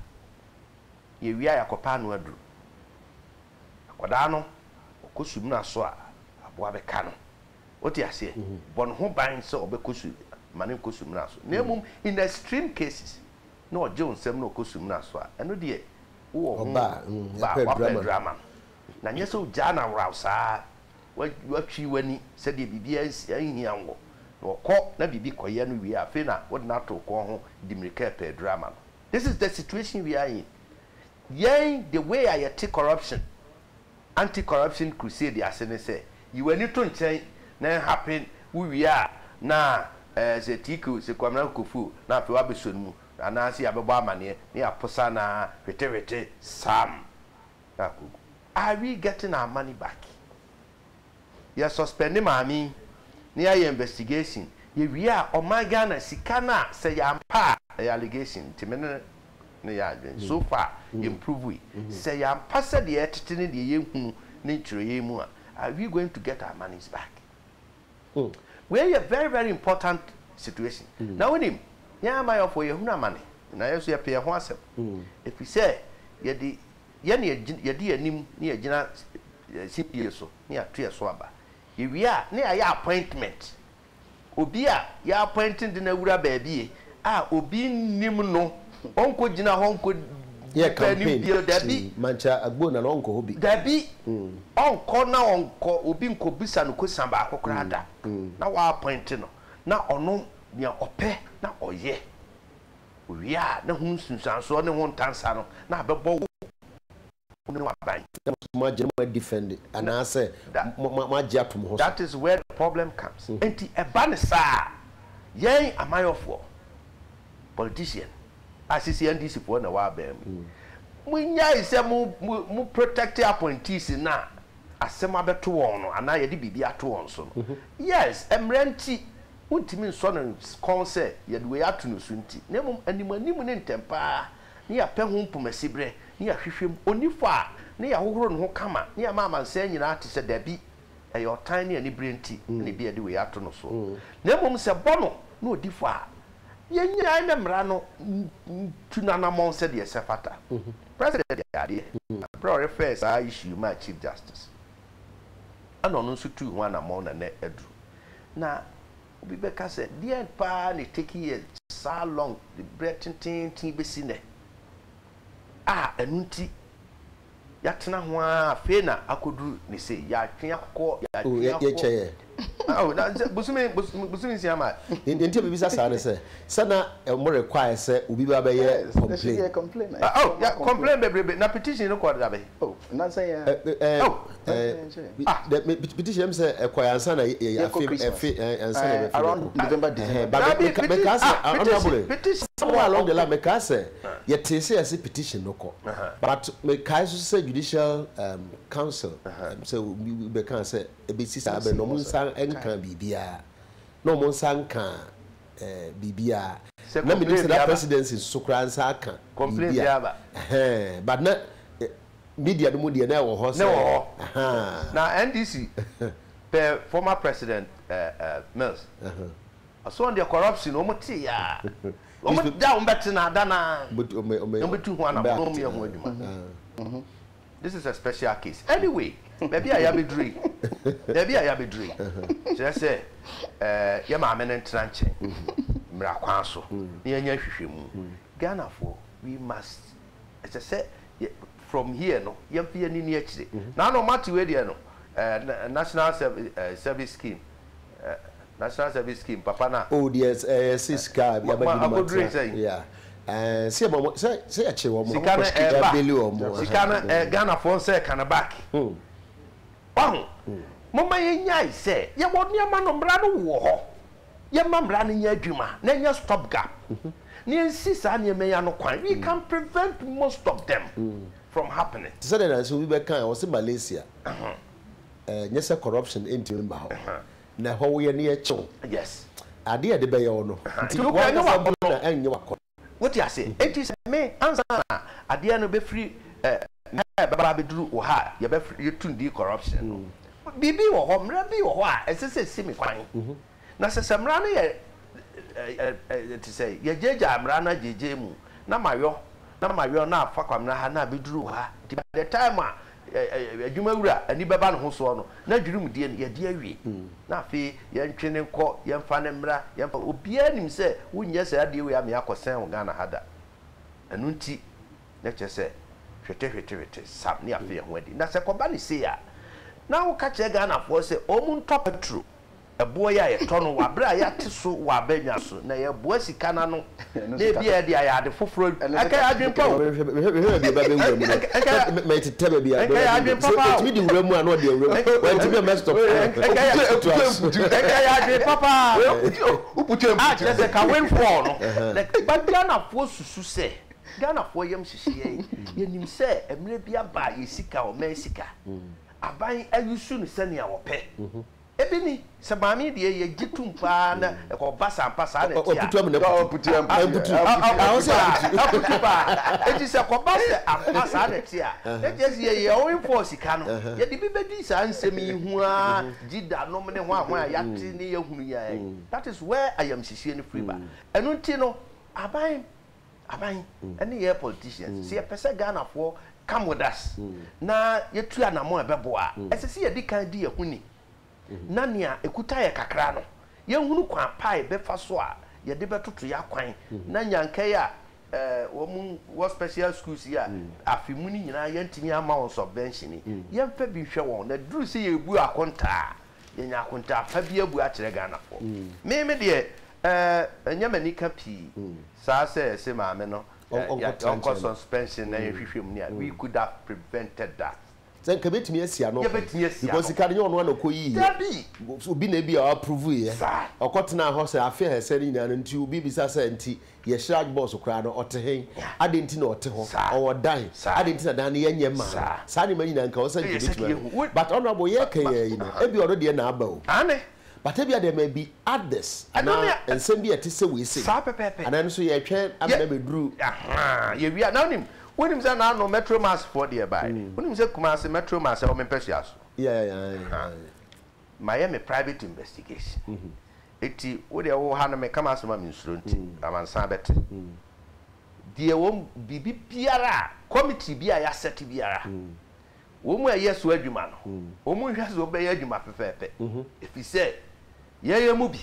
Yɛwie a yɛakɔpɛ ano aduru. Akwadaa no, ɔkɔ sumina so a, aboa bɛka no. Wote aseɛ? Bɔ ne ho ban sɛ ɔbɛkɔ su, ma no nkɔ sumina so. Na mmom in extreme cases, na ɔgye wo nsam na ɔkɔ sumina so a, ɛno deɛ wowɔ ho Ɔba a, mm, ba a, yɛapɛ aduru woapɛ ama aduru no. ama no. Na nyɛ sɛ wogyaa no aworaw saa, woatwi w'ani sɛdeɛ biribiara nsi, nhia wo. Na ɔkɔ na biribi kɔyɛ no wie a, afei na wode no ato wo kɔn ho de mmirika repɛ aduru ama no. This is the situation we are in. Yɛn, the way a yɛte corruption, anti-corruption crusade ase ne sɛ, yi w'ani to nkyɛn na ɛnhappen, wowie a na eh, sɛ TK o, sɛ Kwamina Kokofu o, na afei woabɛsɔ no mu, anaasɛ yɛabɛbɔ amaneɛ na yɛaposa no ara hwetehwete sam na akɔgu. Are we getting our money back? Yɛ suspend maame yi na yɛayɛ investigation, yɛwie a ɔman Ghana sika no a sɛ ɛyɛ ampa a, ɛyɛ allegation nti me ne no yɛ adwene, so far yɛn prove yi, sɛ ɛyɛ ampa sɛ deɛ yɛtete ne deɛ yɛhunu ne ntwerɛeɛ yi mu a, are we going to get our monies back? Wei yɛ very very important situation. Na wonim, yɛn amayɔfoɔ yɛhunu amane, na yɛn nso yɛpɛ yɛn ho asɛm, ɛfiri sɛ yɛde yɛn na yɛde yɛn anim ne yɛgyina simpie so ne yɛato yɛn so aba. Yɛwie a na yɛayɛ appointment. Obi a yɛ appoint de no awura baabi a obi nnim no, ɔnkɔgyina hɔ nkɔ Yɛ nipa anim campaign. bio, dabi. Mankyɛ Agbo na na ɔnkɔ hɔ bi. Dabi, ɔnkɔ na ɔnkɔ, obi nkɔbisa no kosa baako koraa da. Na wɔappoint no, na ɔno nea ɔpɛ na ɔyɛ. Owie a, na ho nsunsuansoɔ ne ho ntansa no na abɛbɔ wo ne w'aban. Na moagye na moadifɛnde anaasɛ moagye ato mo ho so. That is where the problem comes. Enti ɛba no saa a, yɛn amayɔfoɔ, politician, a seesei NDC foɔ na ɛwɔ aban mu yi, monnyae sɛ mo mo mo protect appointees no a asɛm abɛto wɔn no anaa yɛde biribi ato wɔn so no. Yes, mmara nti Wontumi nsɔ no kɔn sɛ yɛde wei ato no so nti, na mmom animuanimu ne ntɛmpa ara ne yɛapɛ ho mpomasiberɛ, ne yɛahwehwɛ mu. Ɔnni fɔ a, ne yɛahohoro ne ho kama, ne yɛama amansan nyinaa ate sɛ dabi, ɛyɛ ɔtan ne anibereɛ nti na ebia yɛde wei ato no soɔ. Na mmom sɛ bɔ no na ɔdi fɔ a, yɛnnyae na mmara no ntu no anammɔn sɛdeɛ ɛsɛ fata. President yɛ adeɛ berɛ a ɔrefɛɛ saa issue yi maa Chief Justice, ɛna ɔno nso tuu ho anammɔn na nnɛ aduru. Na obi bɛka sɛ, deɛn paa na ɛtake yɛ saa long, berɛ tenteenten bɛsi nnɛ a ɛno nti yɛatena ho ara afei na akɔduru ne sei, yɛatwe akɔ, Oh, yɛatwe yɛ akɔ. yɛkyɛ yɛ. Oh, na sɛ bosome, bosome, bosome nsia ma. Deɛ nti a mebisa saa ne sɛ, sɛ na wɔn require sɛ obi ba bɛyɛ Yes, there should be a complain. complaint. A Oh, yeah, formal complain complaint. bebrebe, na petition no kɔɔ da bɛn? Oh, nansa yi ara. Ɛ ɛ Oh, ɛ Nansa yi nkyɛ. ah. dɛ me petition m sɛ ɛkɔɛ ansa na yɛ yɛ Yɛkɔ afe Christmas. ɛfe ɛ ansa na Eh, yɛbɛfe around yɛkɔ. November, Ɛhɛn December. ba me Dabi, meka petition, mekaa sɛ ah, petition, honourable petition somewhere wɔ along the line October. mekaa sɛ yɛtee sɛ yɛse petition no kɔ but mekae nso sɛ judicial um, council um, sɛ obi bɛkaa sɛ ɛbɛsi saa bɛ na ɔmo nsa nka biribiara na ɔmo nsa nka eh, biribiara Sɛ na menim complain sɛ bi na aba. presidency nso koraa nsa aka Complain bi biribi a aba. ɛhɛn but na eh, media no mu deɛ na ɛwɔ hɔ Ne sɛ wɔ hɔ. ahaa Na NDC pɛ former president eh, eh, Mills. Ɔsɛ wɔn deɛ corruption wɔn te ya. Wɔn da wɔn bɛte na ada na. Wɔn bɛtu ho anamɔ na wɔn yɛ ho adwuma. This is a special case. Anyway, baabi a yɛabɛduru yi, baabi a yɛabɛduru yi, kyerɛ sɛ eh, yɛ maame no ntena nkyɛn. mmara kwan so na yɛnyɛ nhwehwɛmu. Ghanafoɔ, we must, ɛsɛ sɛ yɛ, from here no, yɛmfa yɛn ani nni akyire. Na ano mate wei deɛ no, eh, National Service Scheme, eh, National Service Scheme, papa no a. Oh, deɛ ɛyɛ sɛ sika a yɛabɛgye no ma Akɔduru sɛn? Yeah. Eh, sɛ yɛma wɔn, sɛ, sɛ yɛkyere wɔn. Sika no ɛɛba. Yɛabeli wɔn. Sika no, eh, Ghanafoɔ nsa ɛka no back. Wahu? Momma yɛnnyae sɛ yɛwɔ nneɛma no, mmara no wɔ hɔ. Yɛmma mmara no nyɛ adwuma na ɛnyɛ stop gap na yɛnsi saa nneɛma yi ano kwan. We can prevent most of them from happening. Te sɛ deɛ nansa obi bɛkae, ɔse Malaysia, ɛnyɛ sɛ corruption ntumi mma hɔ, na ɛhɔ woyɛ no yɛkye wo. Yes. Adeɛ a yɛde bɛyɛ wo no, nti w'ankasa mpo na ɛnyɛ w'akɔnnɔ. Wote aseɛ? Enti sɛ me, ansa na adeɛ no bɛfiri me ha ɛbɛba abɛduru wo ha a yɛbɛfrɛ, yɛtu no di corruption no, biribi wɔ hɔ, mmara bi wɔ hɔ a ɛsɛ sɛ ɛsi me kwan. Na sɛ sɛ mmara no yɛ te sɛ yɛgyaagyaa mmara no agyaagyaa mu na mayɔ, na mayɔ na afa Kwamina ha na abɛduru wo ha, nti by the time a adwuma wura ani bɛba ne ho soɔ no, na dwirimdie no yɛde awie. Na afei yɛntwe no nkɔ, yɛmfa no mmra, yɛmfa, obiara nim sɛ wonyɛ saa adeɛ wei ama yɛakɔsɛn wo Ghana ha da. Ɛno nti, na kyerɛ sɛ hwete hwete hwete sam ne yɛafe yɛn ho adi. Na sɛ ɛkɔba no sei a, na woka kyerɛ Ghanafoɔ sɛ wɔn ntɔ petro Ɛboɔ yi a yɛtɔ no wɔ aberɛ a yɛate so wɔ abannwa so na yɛboa sika no ano na ebia yɛde ayɛ ade foforɔ, ɛnka ɛyɛ adwene pa o. Mehwɛ baabi a ɛba bɛwura mu no, sɛ mɛtetɛ baabi a Ɛnka ɛyɛ adwene pa paa o. Ɛtumi de wura mu a na ɔde awura mu, wantumi a mɛstop. Ɛnka ɛyɛ adwene pa paa. A kyerɛ sɛ ka windfall no, but Ghanafoɔ susu sɛ, Ghanafoɔ yam hyehye yɛn, yɛnim sɛ mmerɛ bi aba a yɛ sika, ɔman sika, aban ayusu no sɛnea wɔpɛ. Ebi ni, sɛ maame yi deɛ yɛgye tom paa na ɛkɔba saa ampa saa na ɛte a. Ɔputu amena putu. Aputu. Aputu paa. Aputu paa. Enti sɛ ɛkɔba sɛ ampa saa na ɛte a, na kyerɛ sɛ yɛyɛ ɔwemfɔɔ sika no, yɛde bi bɛdi saa nsɛm yi ho ara, Jida nom ne hwan hwan a yɛate ne yɛahunu yi ara yi. That is where ayamhyehyeɛ no firi ba. Ɛno nti no, aban Aban ne yɛn politicians, sɛ yɛpɛ sɛ Ghanafoɔ come with us na yɛtu anamɔn a ɛbɛboa a, ɛsɛ sɛ yɛdi kan di yɛn ho ni na nea ɛkuta yɛn kakra no, yɛhunu kwan pa a yɛbɛfa so a yɛde bɛtoto yɛn akwan na nyanka yi a wɔn wɔ special schools yi a afe mu no nyinaa yɛntumi amma wɔn subvention yi, yɛmfa bi nhwɛ wɔn na ɛduru sɛ yɛrebu akontaa a, Yɛnya akontaa pa bi abu akyerɛ Ghanafoɔ. Me me deɛ eh, ɛnyɛ m'anika pii saa sɛ yɛse maame no ɔnkɔ suspension na yɛnhwehwɛ mu ne a, we could have prevented that. Sɛ nka ebetumi asi ano kwan. Yɛbɛtumi asi ano. Because sika no nyɛ ɔno ara na ɔkɔyiiɛ. Dabi! Obi na ebia ɔapprove yɛ. Saa. Ɔkɔtenaa hɔ sɛ afe a ɛsɛ no nyinaa no nti obi bisa sɛ nti Yɛhyira bɔs koraa no, ɔte he? Adɛn nti na ɔte hɔ? Ɔwɔ dan? Adɛn nti na dan no yɛnyɛ mmaa no? Saa nneɛma nyinaa nka ɔsɛ nka ebetumi ayɛ. But honourable yɛɛka yi ara yi no, ebia ɔno deɛ na aba o. But ebia there may be others anaa nsɛm bi a ɛte sɛ wei sei. Anaa ɛno nso yɛɛtwɛn ama no abɛduru. Yɛwie a, na wonim, wonim sɛ n'ano Metro Mass foɔ deɛ baeɛ. Wonim sɛ Kumasi Metro Mass ɛwɔ me mpasua so. Yeah, yeah, yeah. Mayɛ me private investigation. Enti wo deɛ wowɔ ha no meka m'asɛm a mensuro nti amansan bɛte. Deɛ wɔn biribi biara a committee bi a yɛasɛte biara wɔn a ɛyɛ so adwuma no wɔn nhwɛ sɛ wɔbɛyɛ adwuma pɛpɛɛpɛ ɛfiri sɛ yɛyɛ mu bi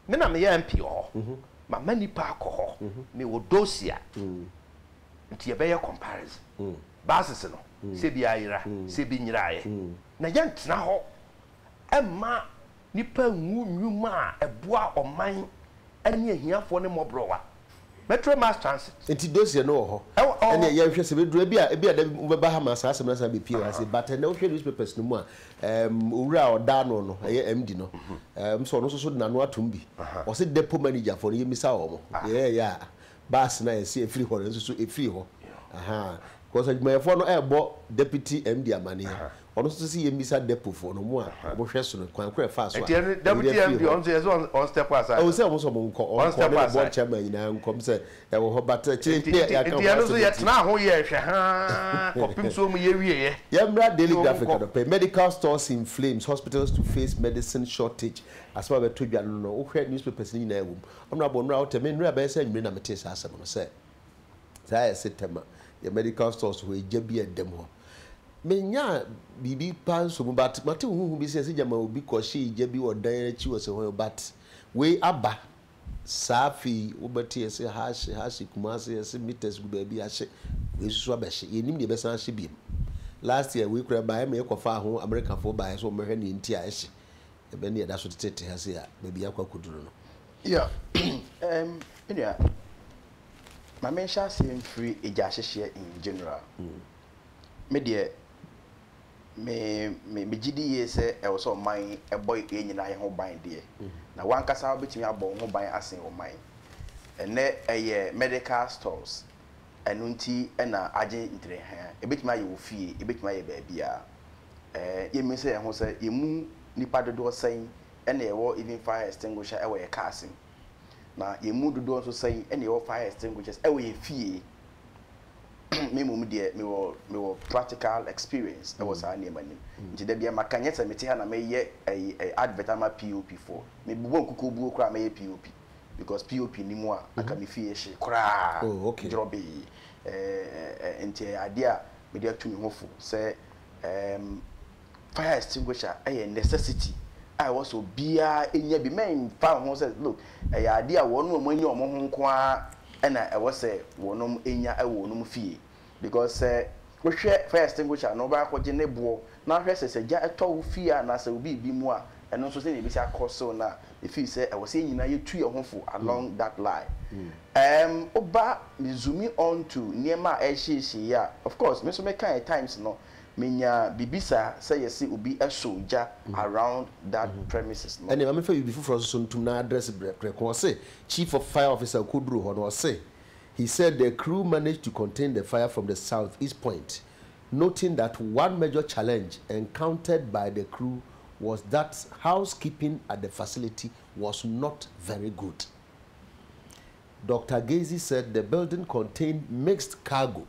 me na meyɛ MP wɔ hɔ mama nnipa akɔ hɔ mewɔ dosia nti yɛbɛyɛ comparison buses no sɛ bi ayera sɛ bi nyeraeɛ na yɛntena hɔ mma nnipa nwu nnwuma a ɛboa ɔman ne ahiafoɔ ne mmɔborɔwa. Metro Mass Transit. Nti dossier no wɔ hɔ. Ɛwɔ hɔ. Ɛneɛ yɛnhwɛ sɛ ɛbɛduru ebia ebia da bi mobɛba ha ma saa asɛm no asan abɛpue wɔ ha sei but ɛnnɛ wohwɛ newspapers no mu a ɛɛm owura a ɔda ano no ɛyɛ MD no ɛɛm sɛ ɔno nso so de n'ano atom bi. Ɔse depot manager foɔ no yɛmmisa wɔn deɛ ɛyɛɛyɛ a bus no a yɛse ɛfiri hɔ no nso so ɛfiri hɔ. Ahaa because adwumayɛfoɔ no ɛrebɔ deputy MD amaneɛ. Ɔno nso se yɛmmisa depot foɔ no, wɔn a wɔhwɛ so no, kwan korɔ a ɛfaa so a Nti ɛno deputy ɛyera MD firii hɔ. ɔno nso yɛse ɔn ɔn step aside Ɛwɔ sɛ wɔn nso wɔn nkɔ, ɔn ɔnkɔ, ɔne step ne board aside. chairman nyinaa nkɔ, m sɛ ɛwɔ hɔ but akyire Nti ne nti yɛaka nti ho ɛno nso asɛm nti. yɛtenaa ho yɛɛ hwɛ haa kɔpem sɛ wɔn yɛ wieɛ Yɛmmra Daily sɛ wɔn Graphic nkɔ. anɔpa yi, Medical stores in flames, hospitals to face medicine shortage, asɛm a bɛtɔ dwa no no, wohwɛ newspapers no nyinaa ɛwɔ mu. Honourable nnora wotɛ, me nnora bɛyɛ sɛ anwummere na metee saa asɛm no sɛ saa yɛ se Tema, yɛ medical stores hɔ, egya bi a ɛda mu hɔ. Menyaa biribi paa nso mu but mate huhu bi sɛ sɛ gyama obi kɔ hyee gya bi wɔ dan akyi wɔ sɛ hɔ but wei aba. Saa afe yi wobɛte yɛse ha ahye, ha ahye, Kumasi yɛse meters gu baabi ahye, wei nso so abɛhye. Yɛnnim deɛ ɛbɛsan ahye biom. Last year wei koraa ɛbaeɛ ma yɛkɔfaa ho Amerikafoɔ baeɛ sɛ wɔmmɛhwɛ deɛ nti a ɛhye. Ɛbɛ ne yɛda so tetete ha sei a, baabi yɛakɔ akɔduru no. Yeah, um, me nua, ma menhyɛ aseɛ mfiri egya hyehyeɛ in general. Me deɛ, Me me megye di yie sɛ ɛwɔ sɛ ɔman bɔ yɛn nyinaa yɛn ho ban deɛ, na w'ankasa wobɛtumi abɔ wo ho ban asen ɔman. Ɛnnɛ ɛyɛ medical stores, ɛno nti na agye ntrɛha. Ɛbɛtumi ayɛ wo fie, ɛbɛtumi ayɛ baabiara. Ɛɛ yɛmmisa yɛn ho sɛ yɛn mu nnipa dodoɔ sɛn na yɛwɔ even fire extinguisher wɔ yɛn cars mu? Na yɛn mu dodoɔ nso sɛn na yɛwɔ fire extinguishers wɔ yɛn fie? Me mmom deɛ mewɔ mewɔ practical experience wɔ saa nneɛma no mu. Nti da biara maka nyɛ sɛ mete ha na meyɛ ɛyi ɛyi advert ama POP foɔ. Mebobɔ nkukuo buo koraa a mɛyɛ POP because POP nni mu a anka me fie hye koraa Oh, okay. dworɔbee. Ɛɛ nti ɛyɛ adeɛ a mede atu me ho fo sɛ ɛɛm Fire extinguisher yɛ necessity a ɛwɔ sɛ obiara nya bi. Mɛmfa wo ho sɛ look ɛyɛ adeɛ a wɔn a wɔanya wɔn ho nko ara na ɛwɔ sɛ wɔn nya wɔ wɔn fie. Because sɛ wohwɛ fire extinguisher no wobɛakɔgye akɔgye ne boɔ na wohwɛ sɛ sɛ gya tɔ wo fie anaasɛ wo biribi mu a ɛno nso sɛdeɛ ɛbɛsi akɔ so no a me feel sɛ ɛwɔ sɛ yɛn nyinaa yɛtu yɛn ho fo along that line. Um, woba me zoom on to nneɛma a ɛrehyehyee yi a of course me nso mekaeɛ times no Menya biribi saa sɛ yɛse obi soo gya around that premises no. Ɛneɛ ma memfa biribi foforɔ nso so ntom na address brɛ prɛko. Ɔse Chief of Fire Officer kɔduruu hɔ no ɔse he said the crew managed to contain the fire from the south east point noting that one major challenge encountered by the crew was that housekeeping at the facility was not very good. Doctor Gazy said the building contained mixed cargo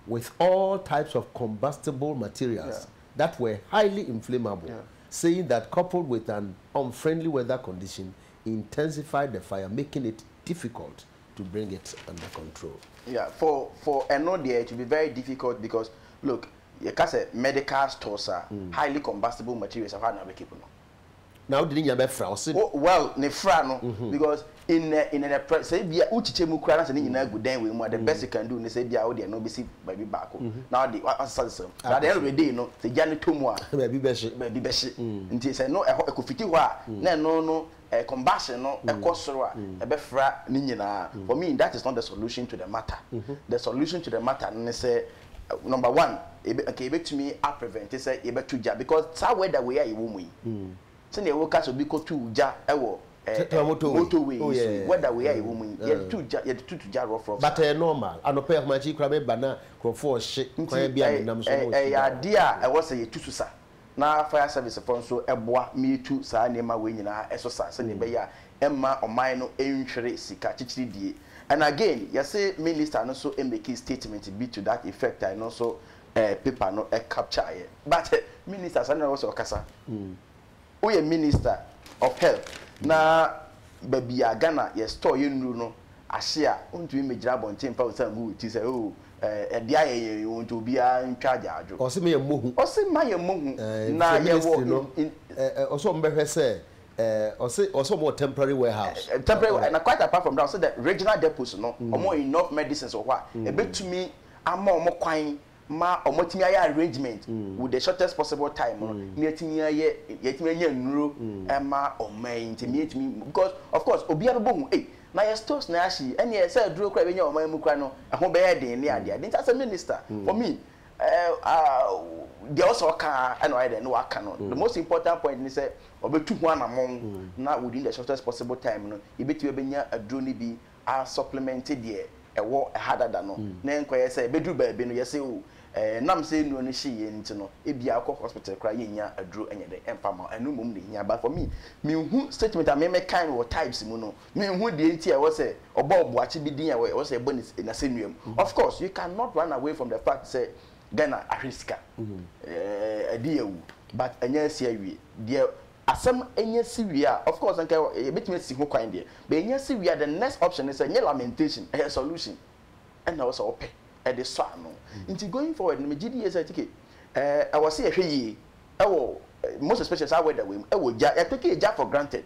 with all types of combustible materials yeah. that were highly inflammable, yeah. saying that coupled with an unfriendly weather condition, intensified the fire, making it difficult to bring it under control. Yeah, for for ɛno deɛ it will be very difficult because look yɛka sɛ medical stores a highly combustible materials ɛhɔ a na wobɛ keep no. Na wode ne nyinaa bɛfra ɔse. Oh well ne fra no because in a in a pre sɛ ebia wokyekyɛ mu koraa na sɛ ne nyinaa gu dan wei mu a the best you can do ne sɛ ebia wode ɛno bɛsi baabi baako na wode wasesa sesa mu but at the end of the day no sɛ gya no tɔ mu a baabi bɛhye baabi bɛhye nti sɛ ɛno ɛhɔ ɛkɔfiti hɔ a na ɛno no eh, combustion no ɛkɔ soro a ɛbɛfra ne nyinaa for me that is not the solution to the matter the solution to the matter no ne sɛ number one ebe nka yɛbɛtumi a prevent sɛ yɛbɛto gya because saa weather wei a yɛwɔ mu yi sɛnea woka sɛ obi kɔto gya ɛwɔ eh, eh, motorway yi so yi weather wei a yɛwɔ mu yi yɛde gya yɛde tutu gya rough rough but ɛyɛ normal anɔpɛ ahomakye kura meba na nkurɔfoɔ ɔhye kwan bi a menam so na ɔhye ɛyɛ adeɛ a ɛwɔ sɛ yɛtu so sa na fire service foɔ nso boa ma yɛtu saa nneɛma wei nyinaa so sa sɛdeɛ ɛbɛyɛ a ɛmma ɔman no nhwere sika kyekyeredie. And again yɛse minister no nso makee statement bi to that effect a ɛno nso paper no capture yɛ. But minister saa na ɛwɔ sɛ ɔkasa. Woyɛ minister of health na baabi a Ghana yɛ store yɛ nnuru no ahye a wontumi mmɛgyina abɔnten mfa wo nsa ngu wo ti sɛ oh ɛde ayɛ yɛn o nti obiara ntwa agyaadwo. Ɔse ma yɛmmɔ hu. Ɔse ma yɛmmɔ hu na yɛwɔ ministry no ɔse wɔn bɛhwɛ sɛ ɔse ɔse wɔn wɔ temporary warehouse. Temporary na quite apart from that ɔse the regional depots no wɔn wɔ enough medicines wɔ hɔ a ɛbɛtumi ama wɔn kwan ma wɔatumi ayɛ arrangement with the shortest possible time no na yɛatumi ayɛ yɛatumi anya nnuro ɛma ɔman yi nti yɛatumi because of course obiara bɛbɔ hu ei na yɛ stores na ahye yi ɛneɛ sɛ aduro koraa yɛbɛnya ɔman mu koraa no ɛho bɛyɛ den ne adeɛ ade nti as a minister for me deɛ ɔsɛ ɔka ɛna ɔyɛ dɛ na waka no the most important point ne sɛ ɔbɛtu ho anamɔn na within the shortest possible time no yɛbɛtumi abɛnya aduro no bi a supplement deɛ ɛwɔ ha dada no na ɛnkɔyɛ sɛ ɛbɛduru baabi no yɛsɛ o ɛnam sɛ nnuro no hyeeɛ nti no ebia wokɔ hospital koraa yɛnnya aduro nyɛ dɛn ɛmfa mma wo ɛno mmom na ɛhia but for me menhu statement a me mekan wɔ types mu no menhu deɛ nti a ɛwɔ sɛ ɔbɔ ɔboakye bi din a ɛwɔ sɛ ɛbɔ n'asɛnnua mu of course you cannot run away from the fact sɛ Ghana ahwere sika ɛde awu but ɛnyɛ asi awie deɛ Asɛm nya si wie a, of course anka yɛbɛtumi asi ho kwan deɛ, but ɛnya si wie a, the next option ne sɛ, nyɛ lamentation, ɛyɛ solution ɛna ɛwɔ sɛ wopɛ de sɔ ano. Nti going forward no, megye die sɛ TK, ɛwɔ sɛ yɛhwɛ yie. Ɛwɔ most especially saa weather wei mu ɛwɔ gya yɛ take egya for granted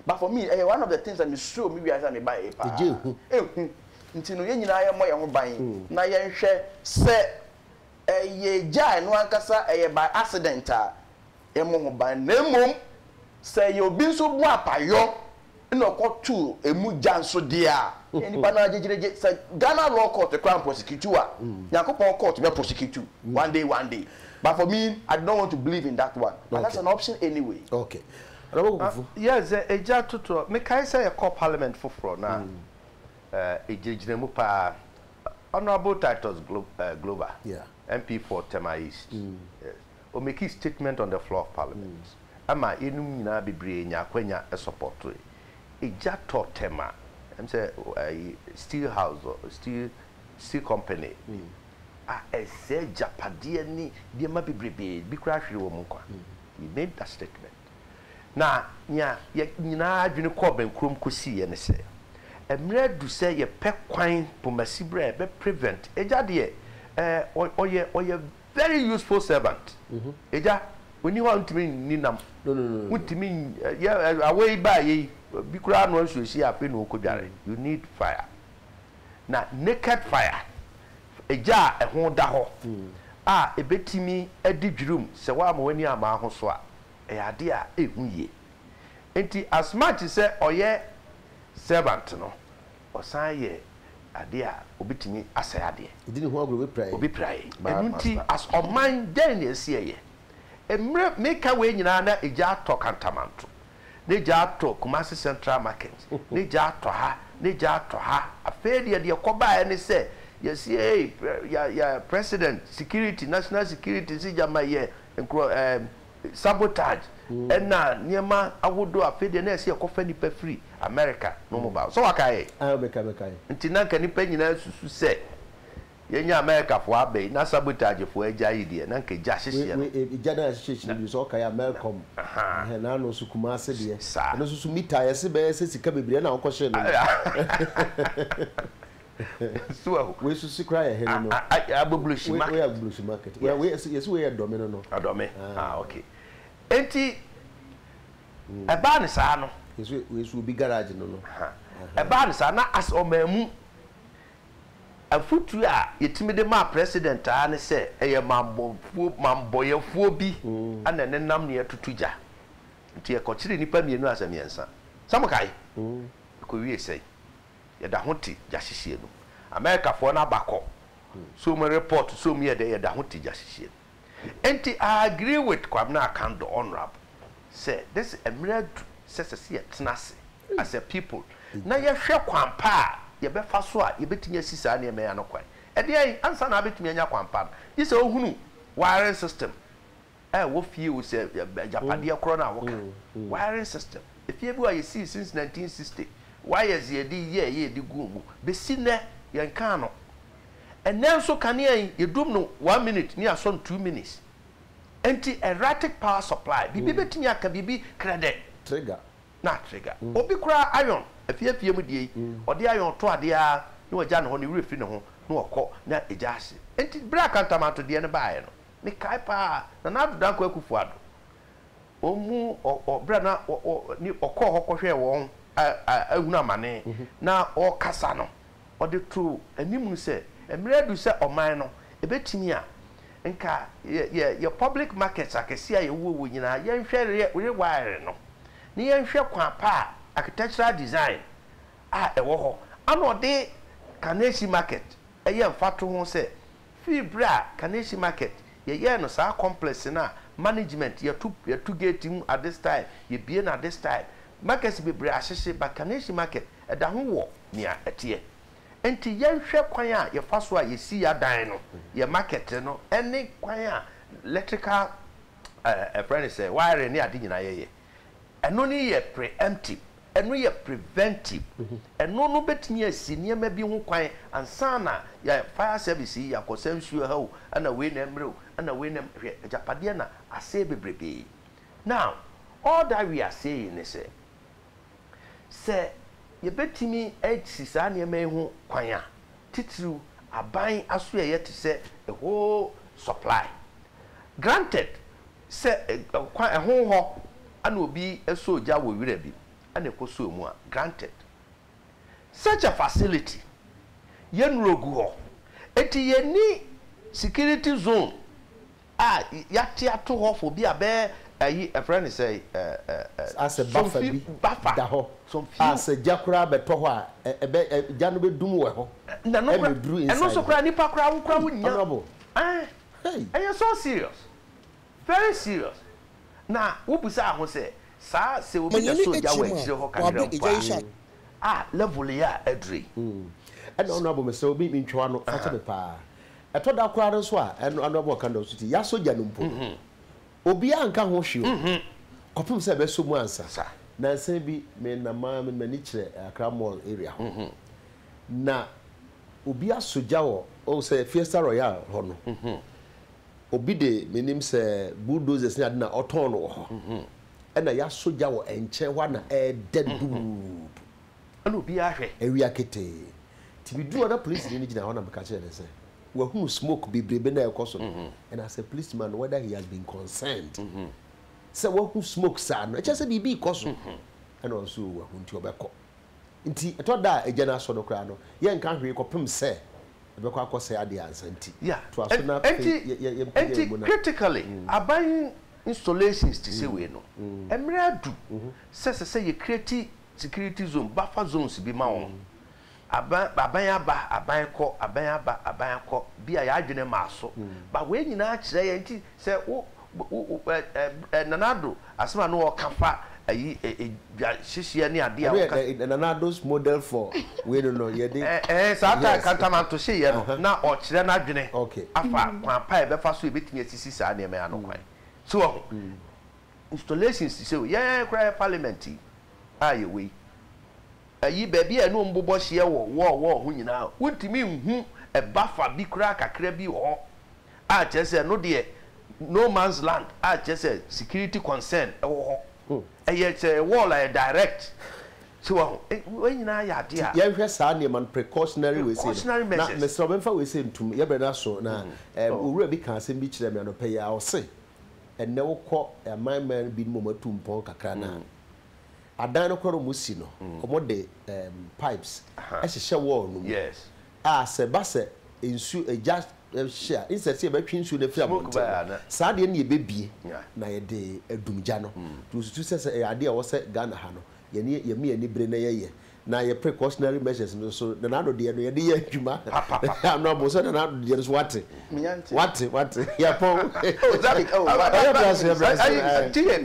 but for me ɛyɛ one of the things a me suro me wiase a me ba yɛ paa Egya ehu. Ehu nti no yɛn nyinaa yɛ mmɔ yɛn ho ban na yɛn hwɛ sɛ ɛyɛ egya a ɛno ankasa ɛyɛ by accident a yɛn mmɔ ho ban na mmom sɛ ɛyɛ obi nso bo apayɔ na ɔkɔ too emu gya nso deɛ a, yɛ nipa no ara gyegyeregye. Sɛ Ghana law court koraa mprosecute wo a, Nyankopɔn court bɛ prosecute wo one day one day. But for me, I do not want to believe in that one. But that's an option anyway. Okay. Honourable Kokofu. Yes, sɛ egya totoɔ, mekae sɛ yɛkɔɔ parliament foforɔ na ɛgyinagyina mu paa. Honourable Titus Glover, MP for Tema East, yes, ɔmekii statement on the floor of parliament. Ama yɛnom nyinaa bebree nya akwanya sɔpɔtoe. Egya tɔ Tema, ɛm sɛ ayi steel house hɔ, steel steel company bi a ɛsɛe agyapadeɛ ne nneɛma bebrebee, bi koraa hwere wɔn nkwa. He made that statement. Na nea yɛn nyinaa adwene kɔɔ bɛnkurom kɔsiiɛ ne sɛ, mmerɛ adu sɛ yɛpɛ kwan pomasiberɛ a ɛbɛ prevent, egya deɛ ɛɛ ɔyɛ ɔyɛ Very useful servant. Agya, onni hɔ a ontumi nni nam. Wontumi yɛ awɔ yi baa yɛ yi, bi koraa noa nsuo hye a afei na ɔrekɔdware. You need fire. Na naked fire, egya a ɛho da hɔ a ɛbɛtumi adi dwirim sɛ woamma w'ani amma ho so a, ɛyɛ adeɛ a ɛhu yie. Nti as much sɛ ɔyɛ servant no, Ɔsan yɛ adeɛ a obetumi asɛe adeɛ. Odi ne ho agorɔ, obi pira yɛn. Obi pira yɛn. Bad Ɛno nti master. as ɔman dɛn na ɛsɛ yɛyɛ? Mmerɛ meka wei nyinaa na egya atɔ Kantamanto, na egya atɔ Kumasi Central Market, na egya atɔ ha, na egya atɔ ha. Afei deɛ deɛ ɛkɔbaeɛ ne sɛ yɛse ei yɛ yɛ president security, national security se gyama yɛ nkorɔ ɛɛ sabotage ɛna nneɛma ahodoɔ afei deɛ na ɛsɛ yɛkɔfa nnipa firi America na wɔn ba sɛ wakae? Ae mekae mekae. Nti na nka nnipa nyinaa susu sɛ yɛnya America foɔ aba yi na sabotage foɔ agya yi deɛ na nka gya hyehyeɛ no. Wei wei gya no a ɛhyehyɛ no bi sɛ ɔkae a Melcom ɛhɛn na ano nso Kumasi deɛ Saa. ɛno nso so mita yɛse bɛyɛ sɛ sika bebree ɛna wokɔhyee no no. So wahu. Wei nso si koraa yɛ hene no. Agbogloshie market. Wei yɛ Agbogloshie market. Yes. Wei yɛsi wei yɛ Dɔme no no. Adɔme. Ah okay. Enti ɛbaa ne saa no. Yɛsi wei nso obi garage no no. Ɛbaa ne saa na as ɔman mu afutuo a yɛtumi de maa president ara ne sɛ ɛyɛ mammɔfoɔ mammɔyɛfoɔ bi na ɛnenam ne atutu gya. Nti yɛkɔkyere nnipa mmienu asɛ mmiɛnsa. Sɛ mokae? Ɛkɔwie sɛn? Yɛda ho te gya hyehyeɛ no mu. America foɔ no aba kɔ so ɔmo report so ɔmo yɛ dɛ yɛda ho te gya hyehyeɛ no mu. Enti I agree with Kwabena Akandor honourable sɛ this mmerɛ adu sɛ ɛsɛ sɛ yɛtena ase as a people na yɛhwɛ kwan pa a yɛbɛfa so a yɛbɛtumi asi saa nneɛma yi ano kwan. Ɛdeɛn ansa na abɛtumi anya kwan pa no gye sɛ wohunu wiring system a ɛwɔ fie o sɛ agyapadeɛ korɔ no a woka wiring system efie bi wɔ a yɛsii since 1960 wires yɛde yɛɛ yɛ yɛde guu mu bɛsi nnɛ yɛnkaa no ɛnnɛ nso kanea yi yɛdum no one minute ne yɛasɔ no 2 minutes nti erratic power supply biribi bɛtumi aka biribi krɛdɛ Trigger. Na trigger obi koraa iron afie afie mu deɛ yi ɔde iron to adeɛ ara na wagya ne hɔ ne werɛ firi ne ho na ɔkɔ na egya ahye nti berɛ a kantamanto deɛ no baeɛ no Mekae paa, Nana Addo Dankwa Akufo Addo, wɔn mu ɔ ɔ berɛ a na ɔ ɔ ne ɔkɔɔ hɔ kɔhwɛɛ wɔn a a ahunu amane na ɔrekasa no, ɔde too anim no sɛ, mmerɛ adu sɛ ɔman no, ɛbɛtumi a, nka yɛ yɛ yɛ public markets akɛseɛ a yɛwɔ wɔ nyinaa, yɛnhwɛ re rewire no, na yɛnhwɛ kwan pa a architectural design a ɛwɔ hɔ. Ana ɔde Kaneshie market yɛ mfatoho sɛ Firi berɛ a Kaneshie market yɛyɛɛ no saa complex no a management yɛto yɛto gate mu at this time yɛbue no at this time markets bebree ahyehye but Kaneshie market ɛda ho wɔ nea ɛteɛ nti yɛnhwɛ kwan a yɛfa so a yɛsi yɛadan no yɛ market no ɛne kwan a electrical ɛɛ ɛfrɛ no sɛ wiring ne ade nyinaa yɛyɛ. Ɛno no yɛ pre-emptive, ɛno yɛ preventive. Ɛno no bɛtumi asi nneɛma bi ho kwan ansa na yɛ fire service yi yɛakɔsa nsuo ha o, ɛna wei na ɛmmerɛ o, ɛna wei na hwɛ agyapadeɛ na asɛe bebrebee. Now, all that we are saying ne sɛ, sɛ yɛbɛtumi asi saa nneɛma yi ho kwan a, titiriw aban asoɛeɛ te sɛ a whole supply. Granted, Sɛ kwan ɛho hɔ na obi sɔɔ gya wɔ wira bi na ɛkɔsɔɔ mu a, granted. Such a facility, yɛ nnuro gu hɔ. Enti yɛnni security zone a yɛate ato hɔ for bi a bɛyɛ ayi ɛfrɛ no sɛ ɛ ɛ ɛ Asɛ some buffer few bi buffer da hɔ some a few. sɛ gya koraa bɛtɔ hɔ a ɛ ɛbɛ ɛ gya no bɛdum wɔ hɔ Na ɛno koraa ɛmmɛduru ɛno inside nso hɔ. koraa nipa koraa wo koraa Ei wonnya honourable ɛn hey. ɛyɛ so serious. Very serious. Na wobisaa ho sɛ, saa sɛ obi na Manyani sɔ gya akyi wɔ mu a akyire hɔ kakra wabe mpo egya yi a, hyɛ a level yi a aduru yi. Ɛna honourable mesrɛ wo me ntwa w'ano fakyɛ me paa. Ɛtɔ da koraa no nso a ɛno honourable Ɔkandor nso ti yɛasɔ gya no mpo no obiara nka ho hwee o kɔpem sɛ ɛbɛsɔ mu ansa. Nansa bi me nam ara me m'ani kyerɛ Accra Mall area hɔ na obi asɔ gya wɔ wohu sɛ Fiesta Royale hɔ no Obi de menim sɛ bulldozers ne ade na ɔtɔn no wɔ hɔ. Ɛna yɛasɔ gya wɔ nkyɛn hɔ a na ɛredɛ duudu. Ɛna obiara hwɛ. Awia ketee. Nti meduru hɔ na polisini no gyina hɔ na meka kyerɛɛ no sɛ wahunu smoke bebrebe no a ɛrekɔ so no. And as a policeman whether he has been concerned sɛ wahu smoke saa no, ɛkyerɛ sɛ biribi rekɔ so. Ɛna ɔno nso wahu nti ɔbɛkɔ. Nti ɛtɔ da a egya no asɔ no koraa no, yɛnka hwee kɔpem sɛ ɛbɛkɔ akɔsɛe adeɛ ansa nti, Yeah, toa so na afei ɛnti, yɛ yɛ yɛmpagya ɛnti yɛn mu na. critically, aban installations te sɛ wei no, mmerɛ adu sɛ ɛsɛ sɛ yɛ create security zone, buffer zones bi ma wɔn. Aban, aban aba, aban kɔ, aban aba, aban akɔ, bi a yɛn adwene mmaa so, but wei nyinaa kyerɛ yɛn, nti sɛ wo, wo, wo, ɛ, ɛ, ɛ, Nana Addo asɛm a na ɔreka fa ayi, ɛ, ɛ, dwa hyehyeɛ ne adeɛ a Ɛno ɔka. yɛ the Nana Addo's model for wei no no, yɛde. Ɛ, ɛ, saa ta, Yes. kantamanto hyeeɛ no, na ɔrekyerɛ n'adwene Okay. afa kwan pa a yɛbɛfa so a yɛbɛtumi asisi saa nneɛma yi ano kwan. So wahu? Installations te sɛ wei, yɛn koraa yɛ parliament yi a yɛwɔ yi, Ayi, baabi a ɛne wɔn bobɔ hyeɛ wɔ wall wall ho nyinaa, wontumi nhu ɛba fa bi koraa kakra bi wɔ hɔ a kyerɛ sɛ ɛno deɛ no man's land a kyerɛ sɛ security concern wɔ hɔ. Ɛyɛ sɛ ɛyɛ wall a ɛyɛ direct. So wahu? Wei nyinaa yɛ adeɛ Nti a. yɛnhwɛ saa nneɛma no precautionary wei sei no. Precautionary Na measures. mesrɛ wo memfa wei sei ntom, yɛbrɛ no aso na ɛɛm owura bi kaa asɛm bi kyerɛɛ me anɔpa yi ara, ɔse ɛnnɛ wokɔ aman man binom a wɔatu mpɔn kakra no a, Adan no koraa a wɔsi no, wɔde pipes hyehyɛ wall no mu a sɛ ɛba sɛ nsuo, egya hye a, instead sɛ yɛbɛtwe nsuo no afiri abɔnten no, saa adeɛ no na yɛbɛbue na yɛde adum gya no. Nti wɔsusu sɛ sɛ ɛyɛ adeɛ a ɛwɔ sɛ Ghana ha no, yɛne yɛma yɛn ani bere na yɛyɛ. Na yɛ precautionary measures no nso, Nana Addo deɛ no yɛde yɛ adwuma. Ano abo sɛ Nana Addo deɛ no so wate. Wate, wate. Yɛpɔn. Ɛyɛ bra so, yɛ bra so.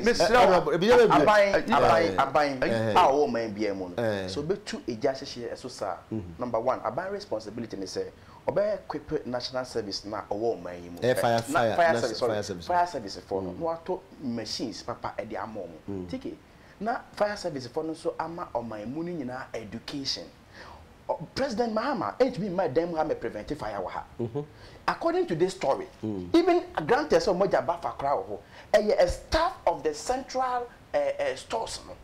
Mesrɛ wo. Ebi yɛ bɛ Aban, aban, aban a ɔwɔ ɔman biara mu no, sɛ ɔbɛtu egya hyehyeɛ so saa a, number one, aban responsibility ne sɛ ɔbɛ equip national service no a ɔwɔ ɔman yi mu, Fire, fire, fire service, sorry, fire service. Fire service foɔ no, na watɔ machines papa de ama wɔn. TK, Na fire service foɔ no nso ama ɔman mu no nyinaa education. President Mahama ɛntumi mma ɛdan mu ha mɛ prevent fire wɔ ha. According to this story, even granted sɛ wɔn agya bafa koraa wɔ hɔ, ɛyɛ a staff of the central eh, eh, stores no.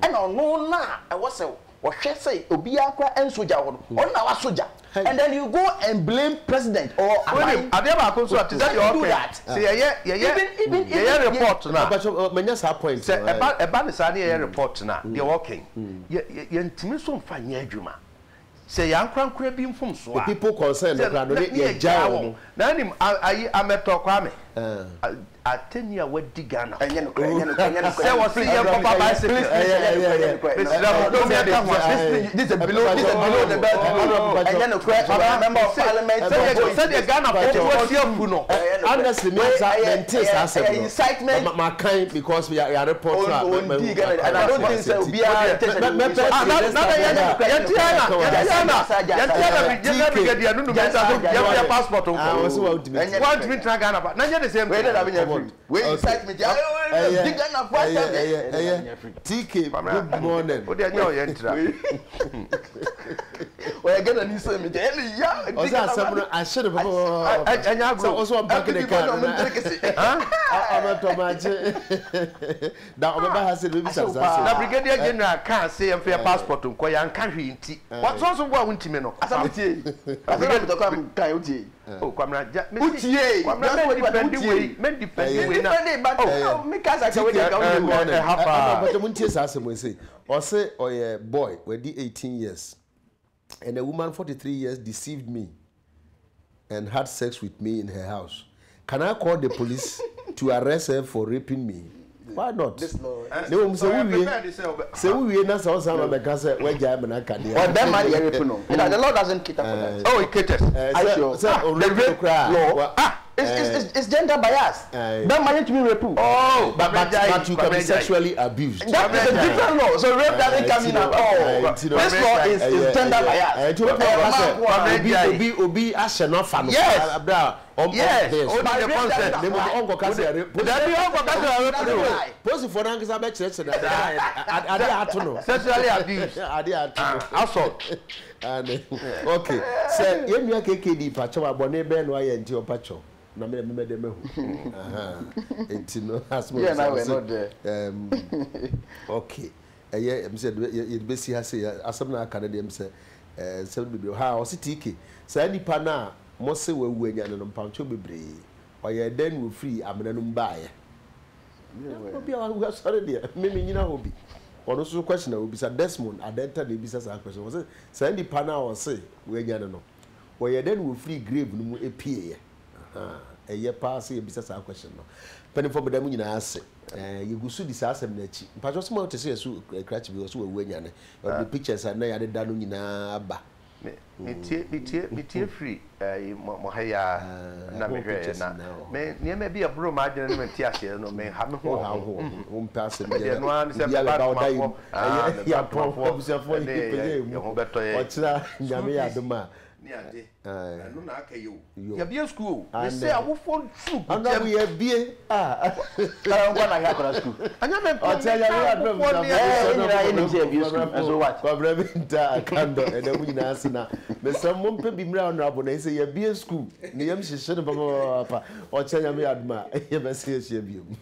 Ɛna ɔno na ɛwɔ sɛ ɔhwɛ sɛ obiara koraa ɛnsɔ gya wɔ hɔ no, ɔno na wasɔ gya. And then you go and blame president or Wonim aban. adeɛ baako nso a te sɛ deɛ Do ɔka yi, that. sɛ yɛyɛ yɛyɛ Even even yɛyɛ even report no a, Mpakyɛ manya saa point sɛ no. ɛba ɛba no saa ne yɛyɛ report no a, deɛ ɔka yi, yɛ yɛ yɛntumi nso mfa nyɛ adwuma. Sɛ yɛn ankorankora bi mfomsoɔ The a, people concerned no sɛ koraa no na ne ne yɛgyaa yɛgyaa wɔn. wɔn. Na wonim a ayi Amɛtɔ Kwame, Atɛnni a wadi Ghana Ɛnyɛ nokorɛ, ɛnyɛ nokorɛ, ɛnyɛ nokorɛ. Sɛ wɔse yɛn kɔfa bicycle. Please, please, ɛnyɛ nokorɛ, ɛnyɛ nokorɛ. Mesrɛ mo, mom yɛnka ho asɛm. This is below, this is below the belt low. Ɛnyɛ nokorɛ, ɔyɛ member of parliament. Sɛdeɛ Ghana foɔ bo asi afu no. Honestly, me asa mente saa asɛm no. Incitement. Makan because yɛ report a. Ondi Ghana, and I don't think sɛ obiara intention. Yɛnti ana, yɛnti ana, yɛnti ana, General Brigadier Nunu Mensah so yɛmfa passport nkɔ. Wantumi ntena Ghana ba na nyɛ the same Wei thing. dɛ na menya firi. Wei incite me ti. Di Ghana fo asɛm. Ɛyɛ ɛyɛ TK good morning. Wo deɛ nyɛ ɔyɛ ntira. Ɔyɛ Ghana ni sɛ me ti. Ɛyɛ ya. Ɔsɛ asɛm no ahye no pɔpɔpɔpɔ. Ɛnyɛ agorɔ. Sɛ ɔsɛ ɔmpake ne kaa no na ɔbɛtɔ maakye. Da ɔbɛba ha sɛ bɛbisa saa asɛm. Na Brigadier General kaa sɛ yɛmfa yɛ passport nkɔ yɛanka hwee nti. Wɔsonsom bo a wontumi no. Asɛm tie. Asɛm na metɔ kan kan wotie. Oh Kwamina gya me si Wotie. Kwamina Johnson mɛ wadi but defend wotie. wei mɛ defend Ɛyɛ. wei na Defend but oh Ɛyɛ. oh me kasa ka wei TK deɛ nka good wonim. morning. Ɛha Ɛ ɛna paa. mpakyɛ montie saa asɛm wei sei. Ɔse ɔyɛ boy, wadi 18 years and a woman 43 years deceived me and had sex with me in her house. Can I call the police to arrest her for raping me? Why not? This law. Na mmom sɛ Ɔyɛ wowie prepared sɛ ɔbɛ sɛ wowie na sɛ ɔsan ba bɛka sɛ woagyae me no aka deɛ a. Ɔbɛma deɛ rape no. The law doesn't cater for that. Oh it caters. Are you Sɛ sure? sɛ Ah, the ɔrape no rape koraa a law. wa Ah, it's it's ɛɛ it's, it's gender bias. ɛɛ Bɛma yɛntumi rape wo. Oh but Kwamina but gyae but you can be Kwamina gyae sexually abused. That Kwamina is a gyae different law. So rape doesn't come Ɛɛ in nti no at all. ɛɛ nti no This Kwamina law gyae is is ɛyɛ gender ɛyɛ bias. ɛɛ nti wobɛtumi Ɛyɛ aka mmaa sɛ nko ara. Kwamina obi gyae obi obi ahyɛ no afa no yes abere a ɔm yes ɔmpene so. ɔdi But ne rape doesn't consent Na mmom apply. ɔnkɔka sɛ Wode ɛre polisi dabi ɔnkɔka sɛ It ɔrape doesn't no apply. polisifoɔ no ankasa bɛkyerɛkyerɛ no ade saa ade a ato no sexually abused ade a ato ah no assault Ane. Ok sɛ yɛn nua KKD pakyɛw a bɔne bɛn na wayɛ nti ɔpakyɛw na me deɛ me mɛdɛ mahu ahaa nti no asɛm a You and I obisa were ɔse not there. um, ok ɛyɛ ɛm sɛ yɛde bɛsi ha sei asɛm no aka no deɛ ɛm sɛ eh, nsɛm no bebree ha ɔse TK saa nipa no a mose wawu anya no no mpakyɛw bebree ɔyɛɛ dɛn na ɔfirii amena no mu baeɛ Obi a wawu asɔre deɛ, me menyina hɔ bi. Ɔno nso question a obisa, Desmond Adenta na ebisa saa question. Ɔse saa nipa no a ɔse wanyane no, ɔyɛ dɛn na ofiri grave no mu epieeɛ? Ahaa, ɛyɛ paa sɛ yɛbisa saa question no. Mpanimfoɔ meda mo nyinaa ase. Ɛɛ, yɛgu so di saa asɛm no akyi. Mpakyɛw sɛ moate sɛ yɛso krakye bi, ɔse wawu anyane. Ɔde ne pictures a na yɛadeda no nyinaa aba. Me metie metie metie firi ɛyi mo mo ha yi ara na Ɛho mehwɛɛ pictures na nyinaa wɔ hɔ. me nneɛma bi a ɛboro m'adwene ne me nteaseɛ no menha me ho wɔ Wonha wo ho. ho wɔ ho. Wompɛ asɛm Me deɛ biara. ɛno ara ne sɛ Obiara mɛba bɛba wo da yi atomafoɔ mu. ah Ɛyɛ mɛba yɛapɔn atomafoɔ abusuafoɔ ɛne yɛpagya yɛ yɛn yɛn mu. ho bɛtɔ yɛn. Ɔkyena School Nyame yɛ fees adom a. ne ade. Ae. Ɛno na aka yi o. Yo. Yɛabue sukuu o. Mese Aane. awofoɔ ntu gu Honourable gyam. yɛabue ah. Kara nkɔ na hwɛ akɔda sukuu. Ɛnyɛ me nko Ɔkyena meka Nyame yɛ adom awofoɔ ne abusuafoɔ Ɛɛ mesrɛ yɛn no nyinaa yɛnim sɛ yɛabue sukuu Honourable nso what? Kwabena Mintah Akandor ɛda mo nyinaa ase na mesrɛ mo mompɛ bi mmra Honourable na ɛsɛ yɛabue sukuu ne yam hyehye no papaapa. Ɔkyena Nyame yɛ adom a yɛbɛsan ahyia biom.